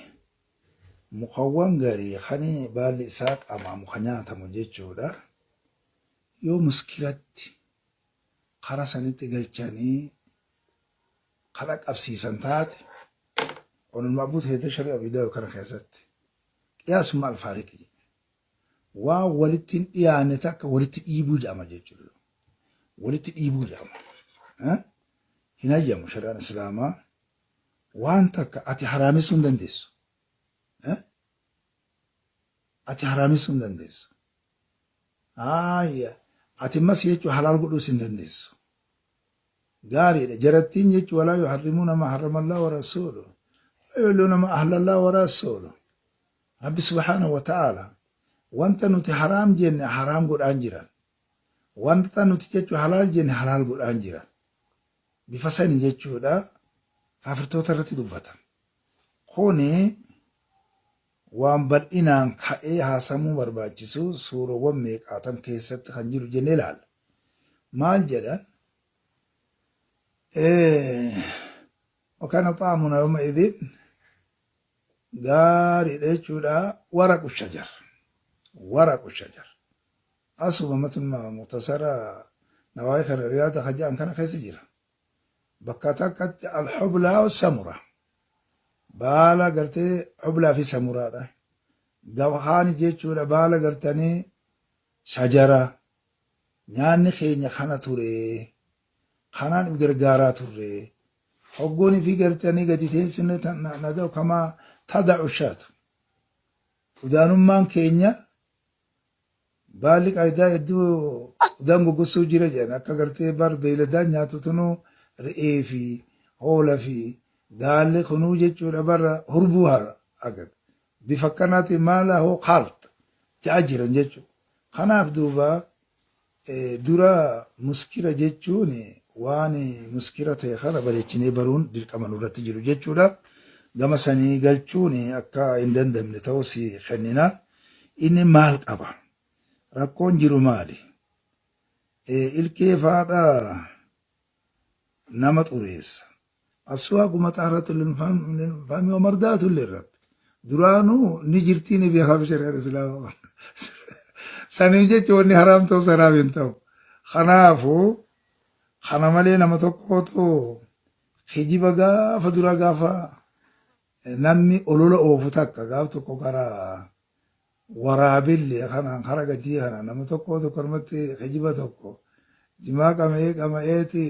mukawwan garii kan baalli isaa qama muka nyaatamu jechuudha. Yoo muskiratti kara sanitti galchanii kara qabsiisan taate onuma abbuu ta'e sharii abidaa kana keessatti qiyaasuma alfaariqi jedhe. Waan walitti hin dhiyaanne takka walitti dhiibuu jedhama jechuudha. Walitti dhiibuu jedhama. Hin hayyamu shari'aan Islaamaa waan takka ati haraamessuu hin dandeessu. Ati haraamessuu hin dandeessu. Haayya ati mas jechuun halaal godhuus hin dandeessu. Gaariidha. Jarattiin jechuun walaa yuharrimuuna maa harramallaa wa rasuulu. Walaa yuhilluuna maa ahallallaa wa rasuulu. Rabbi subhaanahu wa ta'aala wanta nuti haraam jenne haraam godhaan jiran. Wanta nuti jechuun halaal jenne halaal godhaan jiran. Bifa sani jechuudha kaafirtoota irratti dubbata. Kuni waan bal'inaan ka'ee haasamuu barbaachisu suurawwan meeqaatam keessatti kan jiru jennee ilaalla. Maal jedhan? Wakana xaamuna yawma idin gaariidha jechuudha waraqu shajar. Waraqu shajar. Asuma matuma muktasara nawaayii kana riyaada kan jedhan kana keessa jira. Bakka takkatti alhublaa samura. Baala gartee hublaa fi samuraadha. Gabhaani jechuudha baala gartanii shajara. Nyaanni keenya kana ture. Kanaan if gargaaraa turre. Hoggoon fi gartanii gadi teessune nada'u kamaa tada'u shaatu. Udaanummaan keenya baalli qaayidaa hedduu udaan goggossuu jira jedhan akka gartee bar beeyladaan nyaatu tunuu re'ee fi hoola fi gaalli kunuu jechuudha bara hurbuu agar bifa akkanaatiin maala hoo kaalt ja'a jiran jechuudha. Kanaaf duuba dura muskira jechuun waan muskira ta'e kana bareechinee baruun dirqama nurratti jiru jechuudha. Gama sanii galchuun akka hin dandamne ta'us kennina. Inni maal qaba? Rakkoon jiru maali? Ilkee faadha nama xureessa. Aswaaqu maxaaratu lilfami wa mardaatu lirrabbi. Duraanuu ni jirtii ni beekaaf shari'aan Islaamaa. Saniif jecha wanni haraam ta'us haraam hin ta'u. Kanaafuu kana malee nama tokkootu kijiba gaafa duraa gaafa namni olola oofu takka gaaf tokko gara waraabille kanaan kara gadii kana nama tokkootu akkanumatti kijiba tokko jimaa qama'ee qama'eeti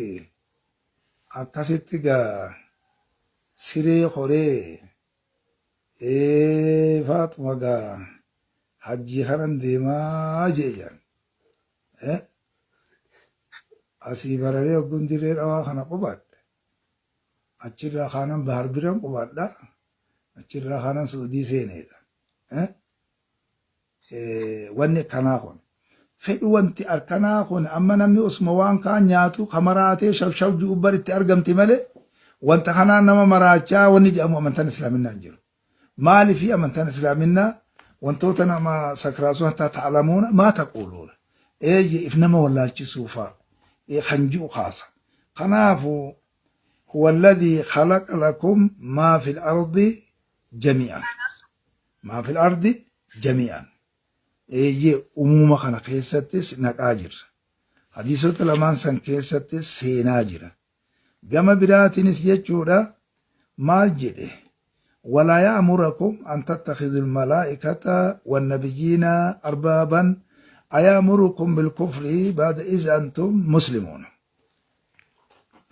akkasitti gaa Siree koree Faaxuma gaa hajjii kanan deemaa jee jedhan. Asii bararee hogguun Dirree Dhawaa kana qubadhe. Achirraa kaanan Bahar biran qubadha. Achirraa kaanan Su'udii seeneedha. Wanni akkanaa kun. Fedhu wanti akkanaa kun amma namni osuma waan kaan nyaatu ka maraatee shafshaf ji'u bar itti argamti malee wanta kanaan nama maraachaa wanni jedhamu amantaan islaaminaa hin jiru. Maaliif amantaan islaaminaa wantoota nama sakraasuu hattaa ta'lamuuna maa taquuluuna. Eeyye if nama wallaalchisuu fa'a kan ji'u kaasa. Kanaafu huwa alladhii khalaqa lakum maa fil ardi jami'an. Maa fil ardi jami'an. Eeyyee umuuma kana keessattis naqaa jirra. Hadiisota lamaan san keessattis seenaa jira. Gama biraatiinis jechuudha maal jedhe walaa ya'murakum an tattakhidhul malaa'ikata wan nabiyyiina arbaaban aya'murukum bil kufri ba'da iz antum muslimuun.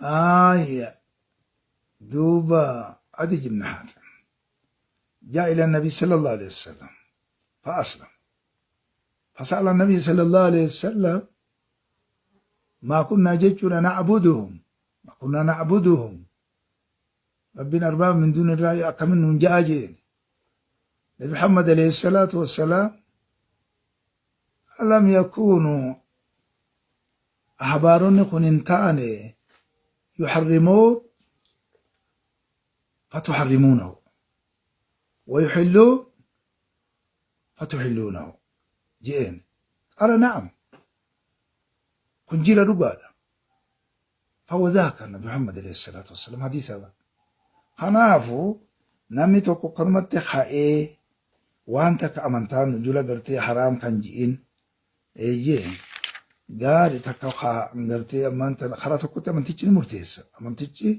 Aaya duuba Adi ibn Haatim جاء إلى النبي صلى الله عليه وسلم فأسلم فسأل النبي صلى الله عليه وسلم ما كنا جتنا نعبدهم ما كنا نعبدهم ربنا أرباب من دون الله أكمن جاجين. نبي محمد عليه الصلاة والسلام لم يكونوا أحبارون كننتان يحرمون فتحرمونه ويحلون فتحلونه جئين قال نعم كنجيل رقادة فهو ذاك النبي محمد عليه الصلاة والسلام حديث هذا. Kanaafuu namni tokko kanumatti ka'ee waan takka amantaan dura gartee haraam kan ji'in eeyyee gaari takka gartee ammaan tana karaa tokkotti amantichi ni murteessa. Amantichi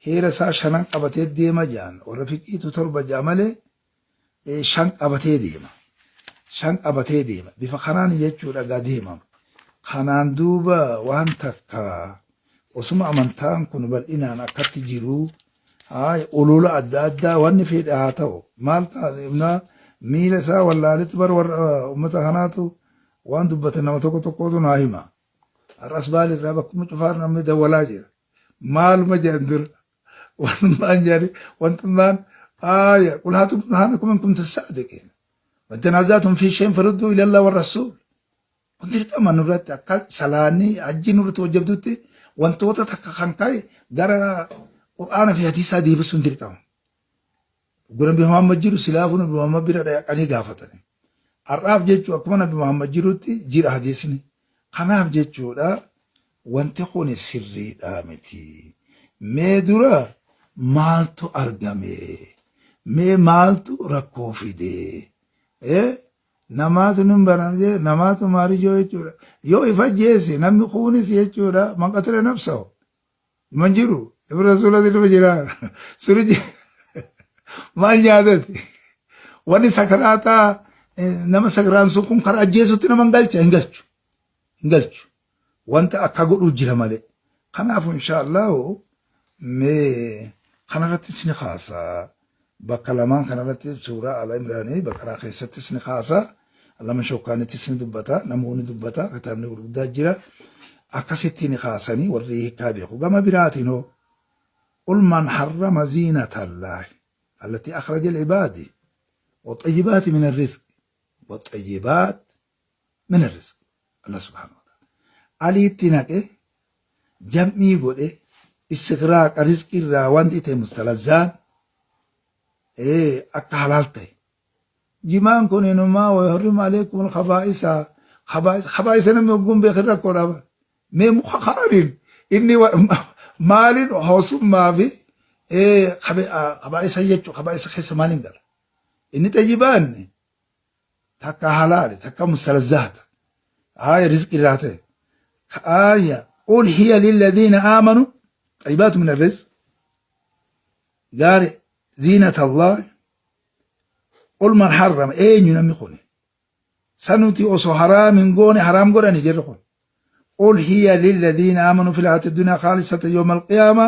heera isaa shanan qabatee deema jedhan warra fiqiitu torba jedha malee shan qabatee deema. Shan qabatee deema. Bifa kanaan jechuudha gaa deemama. Kanaan duuba waan takka osuma amantaan kun bal'inaan akkatti jiru haay olola adda addaa wanni fedhe haa ta'u maal ta'a miila isaa wallaaletti bar warra uummata kanaatu waan dubbatan nama tokko tokkotu naa hima. Har'as baali irraa bakkuma cufaa namni dawwalaa jira. Maaluma jedhan dura wantummaan jedhani wantummaan aaya qul haatu burhaanakum in kuntum saadiqiin. Wattanaazatum fi shay'in faruddu ila Allah warrasuul. Kun dirqama nurratti akka salaanni hajji nurratti hojjabdutti wantoota takka kan ka'e gara Qur'aana fi hadiisaa deebisuun dirqama. Nabi Muhammad jiru silaafuu Nabi Muhammad bira dhaqanii gaafatani. Har'aaf jechuu akkuma Nabi Muhammad jirutti jira hadiisni. Kanaaf jechuudha wanti kun sirriidha miti. Mee dura maaltu argame? Mee maaltu rakkoo fide? Namaatu nin banaa namaatu maarijoo jechuudha. Yoo ifa jeese namni kunis jechuudha man qatala nafsahu. Man jiru ibra rasuulati nama jira. Suni maal nyaatati? Wanni sakaraataa nama sakaraan sun kun karaa ajjeesutti nama hin galcha hin galchu. Hin galchu. Wanta akka godhuu jira malee. Kanaafuu inshaallahu mee kanarrattis ni kaasa. Bakka lamaan kanarratti suuraa Ala Imraanii Baqaraa keessattis ni kaasa. Lama shokkaanittis ni dubbata. Namoonni dubbata. Kitaabni gurguddaa jira. Akkasitti ni kaasanii warri hiikkaa beeku. Gama biraatiin hoo qul man harrama ziinata Allaahi allati akhraja al-ibaadi waxayyibaati min ar-rizq waxayyibaat min ar-rizq Allah subhaanahu wa ta'ala aliitti naqe jam'ii godhe istigraaqa rizqii irraa wanti ta'e mustalazzaan akka halaal ta'e. Jimaan kun inumaa wa yuharrimu alaykum al-khabaa'isa khabaa'isa namni ogguun beekin rakkoo dhaba. Mee muka kaaniin inni maaliin hoosummaa fi khabaa'isa jechuun khabaa'isa keessa maaliin gala? Inni xayyibaanni takka halaali takka mustalazzaata. Haaya rizqii irraa ta'e. Haaya qul hiya lilladhiina aamanu xayyibaatu min arrizq gaari ziinata Allah qul man harrama eenyu namni kun sanuti osoo haraam hin goone haraam godhani jirri kun qul hiya lilladhiina aamanu fil hayati dunya khaalisatan yawma alqiyaama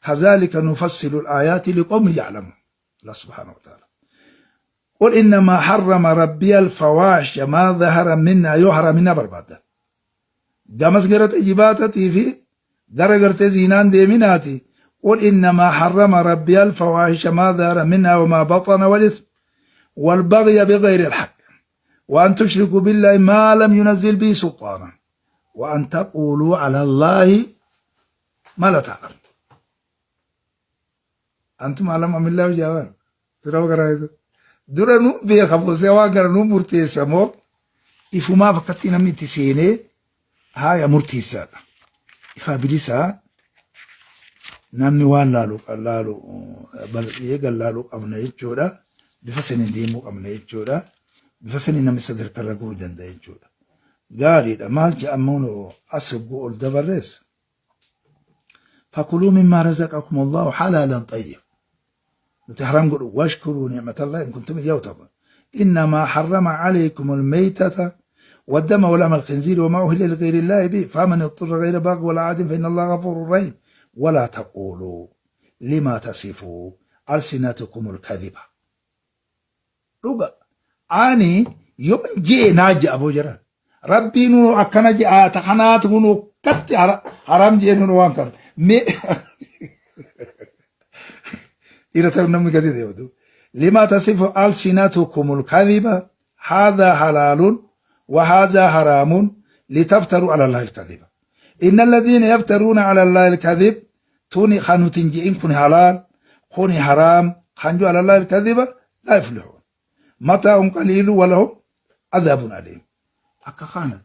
Kazaalika nufassilu al-aayaati liqawmin ya'lamuun. Allah subhaanahu wa ta'ala. Qul innamaa harrama rabbiya al-fawaahisha maa dhahara minhaa yoo haraminaa barbaaddan. Gamas gara xayyibaatatii fi gara gartee ziinaan deeminaati. Qul innamaa harrama rabbiya al-fawaahisha maa dhahara minhaa wamaa baxana wal ism wal baghya bighayri al-haqq wa an tushrikuu billahi maa lam yunazzil bihi sulxaana wa an taquuluu ala Allaahi maa laa ta'lamuun. Antum alam amillaahu jaawar. Sira garaa isa. Dura nu beeka boosee waan kana nu murteessa moo ifumaaf akkatti namni itti seenee haaya murteessaadha. Ifaa bilisaa namni waan laalu laalu bal'ee gallaaluu qabna jechuudha. Bifa saniin deemuu qabna jechuudha. Bifa saniin namni sadarkaa irra gahuu danda'a jechuudha. Gaariidha maal jedhamuun as hogguu ol dabarrees. Fakuluu mimmaa razaqakum Allahu halaalan xayyib. Nuti haram godhu washkuruu ni'matallahi in kuntum iyyahu ta'budun. Innamaa harrama alaykum almaytata والدم ولحم الخنزير وما أهل لغير الله به فمن اضطر غير باغ ولا عاد فإن الله غفور رحيم ولا تقولوا لما تصفوا ألسنتكم الكذبة Dhuga ani yoon je'e naa je'a aboo jara. Rabbii nunu akkana je'a ta kanaatu nunu akkatti haram je'e nunu waan kana. Mee dhiira ta'u namni gadi deematu. Lima tasifu alsinatukumul kadhiba hadha halaalun wa hadha haraamun litaftaru ala allahi alkadhiba. Inna alladhina yaftaruuna ala allahi alkadhib tuni kan nuti hin je'in kun halaal kuni haraam kan ji'u ala allahi alkadhiba laa yuflihuun. Mataa'un qaliilu walahum adhaabun aliim. Akka kana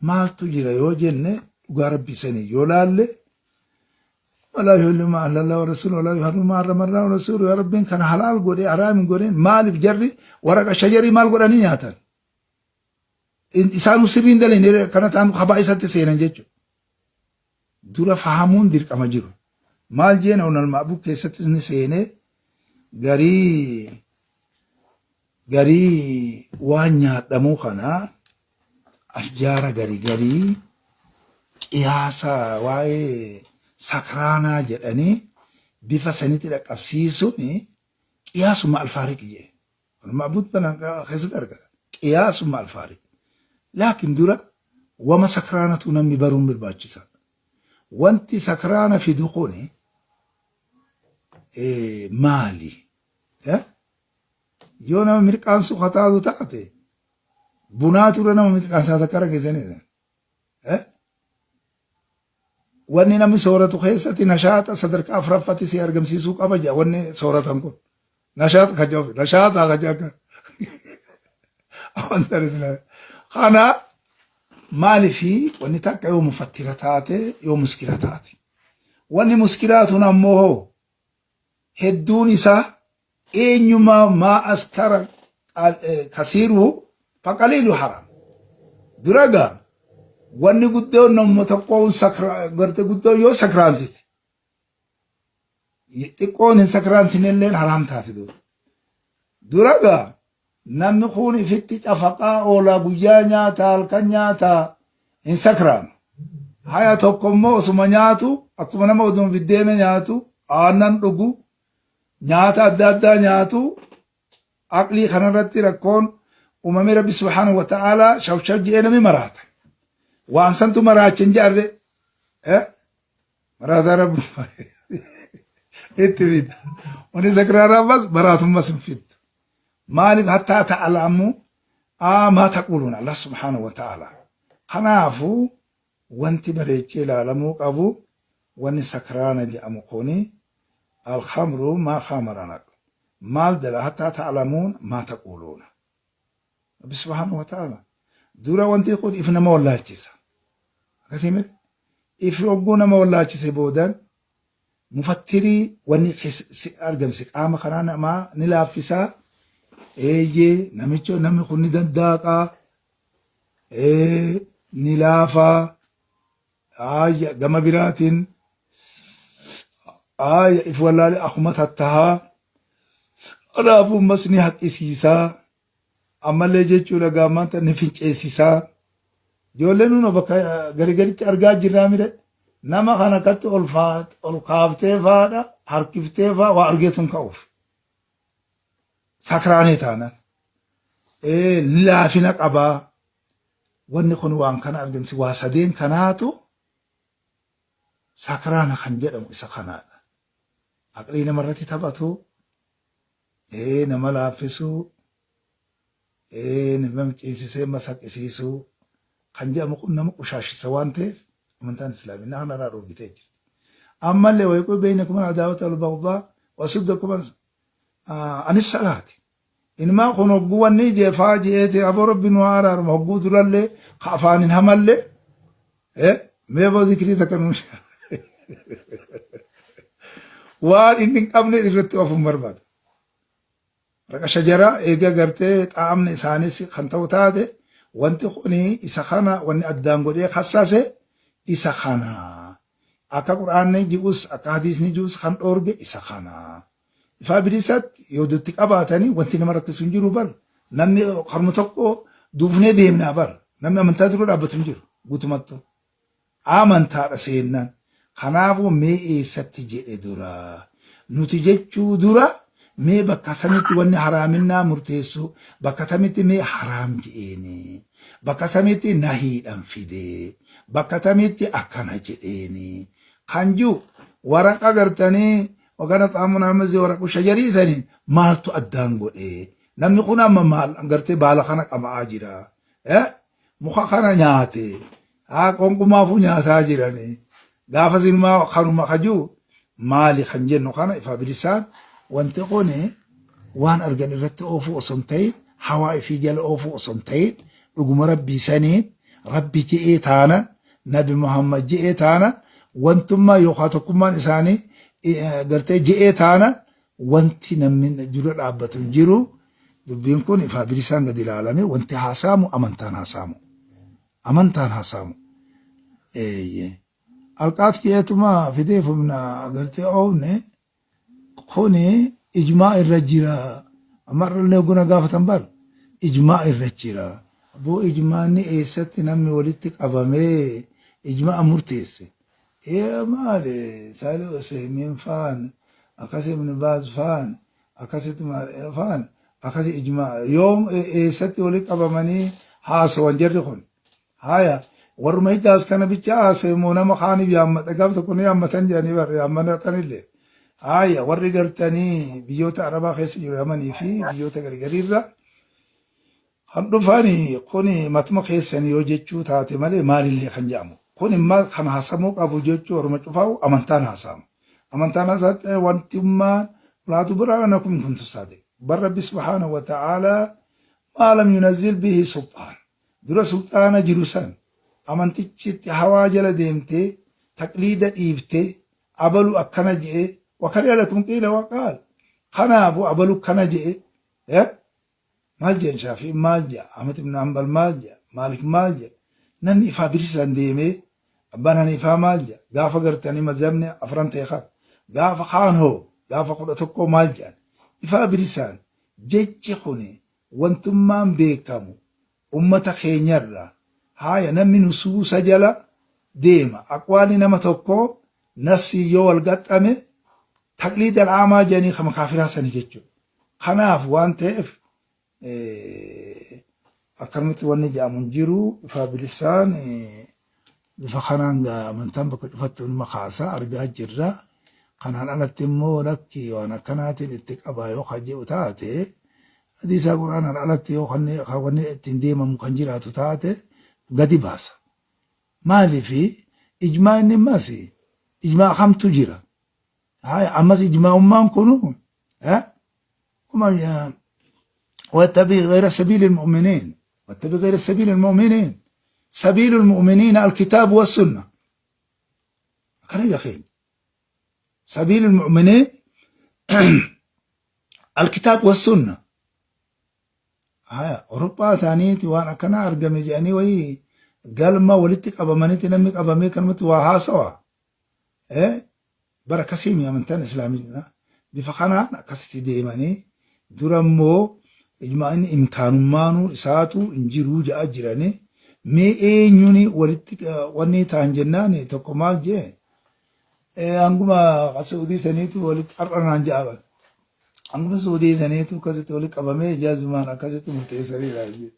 maaltu jira yoo jenne dhugaa rabbii sanii yoo laalle walaa yuhillu maa ahlallahu rasuulu walaa yuharrimu maa harrama Allahu rasuulu yaa rabbiin kana halaal godhee haraam hin godhin maaliif jarri waraqa shajarii maal godhanii nyaatan isaanuu sirrii hin dalayne kana ta'an kabaa isatti seenan jechuudha. Dura fahamuun dirqama jiru. Maal jeen onal ma'buu keessattis ni seenee garii garii waan nyaadhamuu kana ashjaara gari garii qiyaasa waa'ee sakraanaa jedhanii bifa sanitti dhaqqabsiisuun qiyaasuma alfaariq jee. Ma'buud kana keessatti argata. Qiyaasu ma'al faariq. Laakiin dura wama sakraanatu namni baruun barbaachisa. Wanti sakraana fidu kuni maali? Yoo nama mirqaansu kataatu taate bunaatu irra nama mirqaansaa takka dhageessanii. Wanni namni sooratu keessatti nashaata sadarkaa afuraffaatti si argamsiisuu qaba jedha wanni sooratan kun. Nashaata kan jedhu nashaata kan jedhu amantaan islaamaa. Kana maalifi wanni takka yoo mufattira taate yoo muskira taate. Wanni muskiraa tun ammoo hoo hedduun isaa eenyumaa maa askara kasiiruhu faqaliilu haram. Dura gaa wanni guddoon namuma tokkoon garte guddoo yoo sakraansite xiqqoon hin sakraansinelleen haraam taate dura. Dura gaa namni kun ifitti cafaqaa oolaa guyyaa nyaataa halkan nyaataa hin sakraanu. Haya tokko immoo osuma nyaatu akkuma nama oduma biddeena nyaatu aannan dhugu nyaata adda addaa nyaatu aqlii kanarratti rakkoon uumamee rabbi subhaanahu wa ta'ala shafshaf je'ee nami maraata. Waan santu maraacha hin je'arre. Maraataa rabbi itti fida. Wani sakraaraa ammas maraatummas hin fiddu. Maaliif hattaa ta'alamu maa taquluun Allah subhaanahu wa ta'ala. Kanaafuu wanti bareechee ilaalamuu qabu wanni sakraana jedhamu kuni alkhamru maa khamara naql maal dala hattaa ta'lamuun maa taquluuna. Rabbi subhaanahu wa ta'ala dura wanti kun if nama wallaalchisa. Akkasii miti if hogguu nama wallaalchise boodan mufattirii wanni si argamse qaama kanaa namaa ni laaffisaa. Eeyyee namicha namni kun ni dandaaqaa ni laafaa aayya gama biraatiin aayya if wallaale akkuma tattahaa kanaafuu ammas ni haqqisiisaa ammallee jechuudha gaammaanta ni finceessisaa ijoolleen nuna bakka gari garitti argaa jirraa mire Nama kana akkatti ol kaaftee faadha harkiftee faa waa argeetu hin ka'uuf. Sakraanee taanan. Laafina qabaa. Wanni kun waan kana argamsi waa sadeen kanaatu sakraana kan jedhamu isa kanaadha. Aqlii namarratti taphatu, nama laaffisuu, nama ciisisee masaqisiisuu kan jedhamu kun nama qushaashisa waan ta'eef amantaan islaaminaa kanarraa dhoorgitee jirti. Ammallee wayquu beeynakum al-adaawata wal-bagdaa wasuddakum anis salaati. Ilmaa kun hogguu wanni jeefaa je'eeti aboo rabbi nu haa araarama hogguu durallee ka afaanin hamallee mee boo zikrii takka nu waan inni hin qabne irratti of hin barbaadu. Raqa shajaraa eega gartee xaa'amni isaanis kan ta'u taate wanti kuni isa kana wanni addaan godhee kassase isa kana. Akka qur'aanni ji'us akka hadiisni ji'us kan dhoorge isa kana. Ifaa bilisatti yoo dutti qabaatanii wanti nama rakkisu hin jiru bar. Namni karuma tokko duufnee deemnaa bar. Namni amantaa dura dhaabbatu hin jiru guutumattu. Amantaadha seennaan. Kanaafuu mee eessatti jedhe dura. Nuti jechuu dura mee bakka samitti wanni haraaminaa murteessu bakka tamitti mee haraam je'eeni. Bakka samitti nahiidhan fide. Bakka tamitti akkana jedheeni. Kan jiru waraqa gartanii wagana xaamun almazi waraqu shajarii saniin maaltu addaan godhe. Namni kun amma maal gartee baala kana qama'aa jira. Muka kana nyaate. Haa qonqumaafuu nyaataa jiranii. Gaafa sinumaa kanuma kajuu maali kan jennu kana ifa bilisaan wanti kun waan argan irratti oofuu osoo hin ta'in hawaa ifii jala oofuu osoo hin ta'in dhuguma rabbii saniin rabbi je'ee taanan nabi Muhammad je'ee taanan wantummaa yookaan tokkummaan isaanii gartee je'ee taanan wanti namni dura dhaabbatu hin jiru. Dubbiin kun ifaa bilisaan gadi ilaalame wanti haasaamu amantaan haasaamu. Amantaan haasaamu. Eeyyee. Alqaat jeetuma fidee humna gartee oofne kuni ijmaa irra jira. Amma irrallee guna gaafatan bar ijmaa irra jira. Boo ijmaanni eessatti namni walitti qabamee ijmaa murteesse. Ee maali Saalih Useymiin faan akkasi Ibn Baaz faan akkasitti maal faan akkasi ijmaa yoom eessatti walitti qabamanii haasawan jarri kun. Haya warruma Hijaaz kana bicha haasa'e moo nama kaaniif yaammata gaaf tokko ni yaammatan jedhanii bar yaammatanillee. Haya warri gartanii biyyoota Arabaa keessa jiru Yamanii fi biyyoota gargariirra kan dhufani kuni matuma keessan yoo jechuu taate malee maalillee kan jedhamu. Kun immoo kan haasamuu qabu jechuu warruma cufaa'u amantaan haasamu. Amantaan haasaatti wantummaan laatu biraa nakum kuntu saadiq. Bar Rabbi subhaanahu wa ta'aalaa maa lam yunazzil bihi sulxaan. Dura sulxaana jiru san amantichitti hawaa jala deemtee taqliida dhiiftee abalu akkana je'e wakari'a lakum qiila waqaal. Kanaafu abalu kana je'e maal jedhan Shaafi'iin maal jedha Ahmad ibn Hanbal maal jedha Maalik maal jedha namni ifaa bilisaan deemee abbaan Haniifaa maal jedha gaafa gartanii mazhabni afran ta'e kan gaafa kaan hoo gaafa 11 maal jedhan ifaa bilisaan jechi kuni wantummaan beekamu ummata keenyarra haaya namni nusuusa jala deema aqwaali nama tokkoo nassii yoo wal gaxxame taqliid al'aamaa jedhanii kama kaafiraa sani jechuudha. Kanaaf waan ta'eef akkanumatti wanni jedhamu hin jiru ifaa bilisaan bifa kanaan amantaan bakka cufattu nima kaasa argaa jirra. Kanaan alatti immoo lakki waan akkanaatiin itti qabaa yoo kan jedhu taate hadiisaa qur'aanaan alatti yoo kan wanni ittiin deemamu kan jiraatu taate gadi baasa. Maaliif ijmaa inni ammas ijmaa kamtu jira? Haya ammas ijmaa'ummaan kunu واتبع غير سبيل المؤمنين واتبع غير سبيل المؤمنين سبيل المؤمنين الكتاب والسنة كان يا أخي سبيل المؤمنين الكتاب والسنة haya Awurooppaa ta'aniiti waan akkanaa argame jedhanii wayii galma walitti qabamanitti namni qabamee kanumatti waa haasawa. Bara akkasii mi amantaan islaamii bifa kanaan akkasitti deemanii dura immoo ijmaa'inni imkaanummaanuu isaatu hin jiruu ja'a jiranii Mee eenyuun walitti wanni ta'an jennaan tokko maal jee hanguma Suudii saniitu walitti har'a naan ja'a. Hanguma Suudii saniitu akkasitti walitti qabamee jaazumaan akkasitti murteessaniidha jee.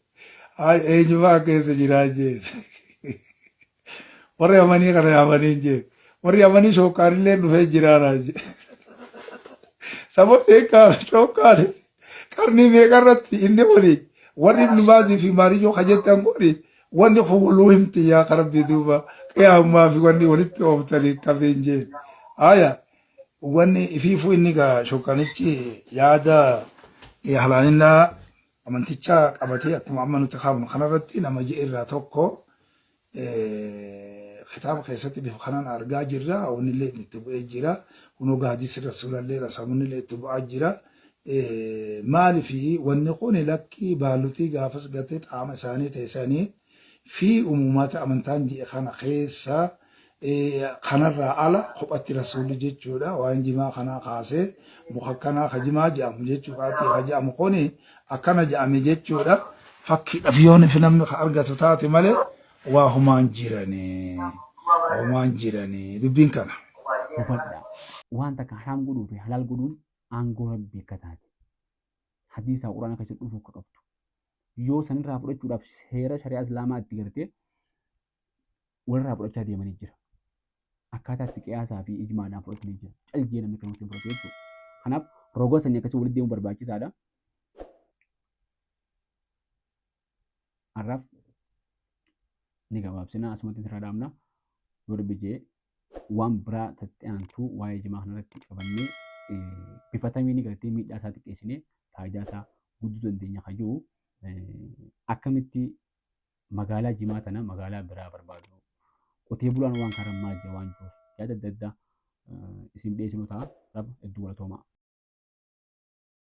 Eenyufaa keessa jiraa jee. Warri amanii kana yaamanii jee. Warri amanii shooqqaanillee dhufee jiraara jee. Sababni eegaa shooqqaan qarnii meeqarratti inni kuni warri Ibnu Baazii fi Maariyyoo ka jettan kuni wanni kun waluu himti yaa karabbii duuba qiyaamumaa fi wanni walitti ooftanii qabeen jee. Aya wanni ifiifuu inni gaa shooqqanichi yaada halaalinnaa amantichaa qabatee akkuma amma nuti kaafnu kanarratti nama ji'a irraa tokko kitaaba keessatti bifa kanaan argaa jirra. Wanni itti bu'ee jira. Kunoo gaadisi rasuulallee rasamunillee itti bu'aa jira. Maaliif wanni kun lakki baalutii gaafas gartee qaama isaanii ta'e fi umumaata amantaan ji'e kana keessa kanarraa ala kophatti rasuulli jechuudha. Waan jimaa kanaa kaasee muka kanaa ka jimaa jedhamu jechuudha. Ka jedhamu kuni akkana jedhame jechuudha. Fakkiidhaaf yoon fi namni ka argatu taate malee waa humaan jiranii. Humaan jiranii. Dubbiin kana. Hubadhaa. Waan takka haraam godhuu fi halaal godhuun aangoo Rabbii akka taate. Hadiisaa Quraana keessatti dhufuu akka qabdu. Yoo sanirraa fudhachuudhaaf seera shari'aa Islaamaa itti gartee walirraa fudhachaa deemanii jira. Akkaataa itti qiyaasaa fi ijmaadhaan fudhatanii jira. Caljee namni kan walitti fudhatu jechuudha. Kanaaf roga sanii akkasii walitti deemuu barbaachisaadha. Har'aaf ni gabaabsina asumatti sirra dhaabna. Yoo Rabbi jee waan biraa tatti aantu waa'ee jimaa kanarratti qabannee bifa tamiin gartee miidhaa isaa xiqqeessinee faayidaa isaa guddisuu dandeenya kan jiru akkamitti magaalaa jimaa tana magaalaa biraa barbaadu qotee bulaan waan kana maal jedha waan jiruuf yaada adda addaa isin dhiyeessinu ta'a. Rab hedduu galatoomaa.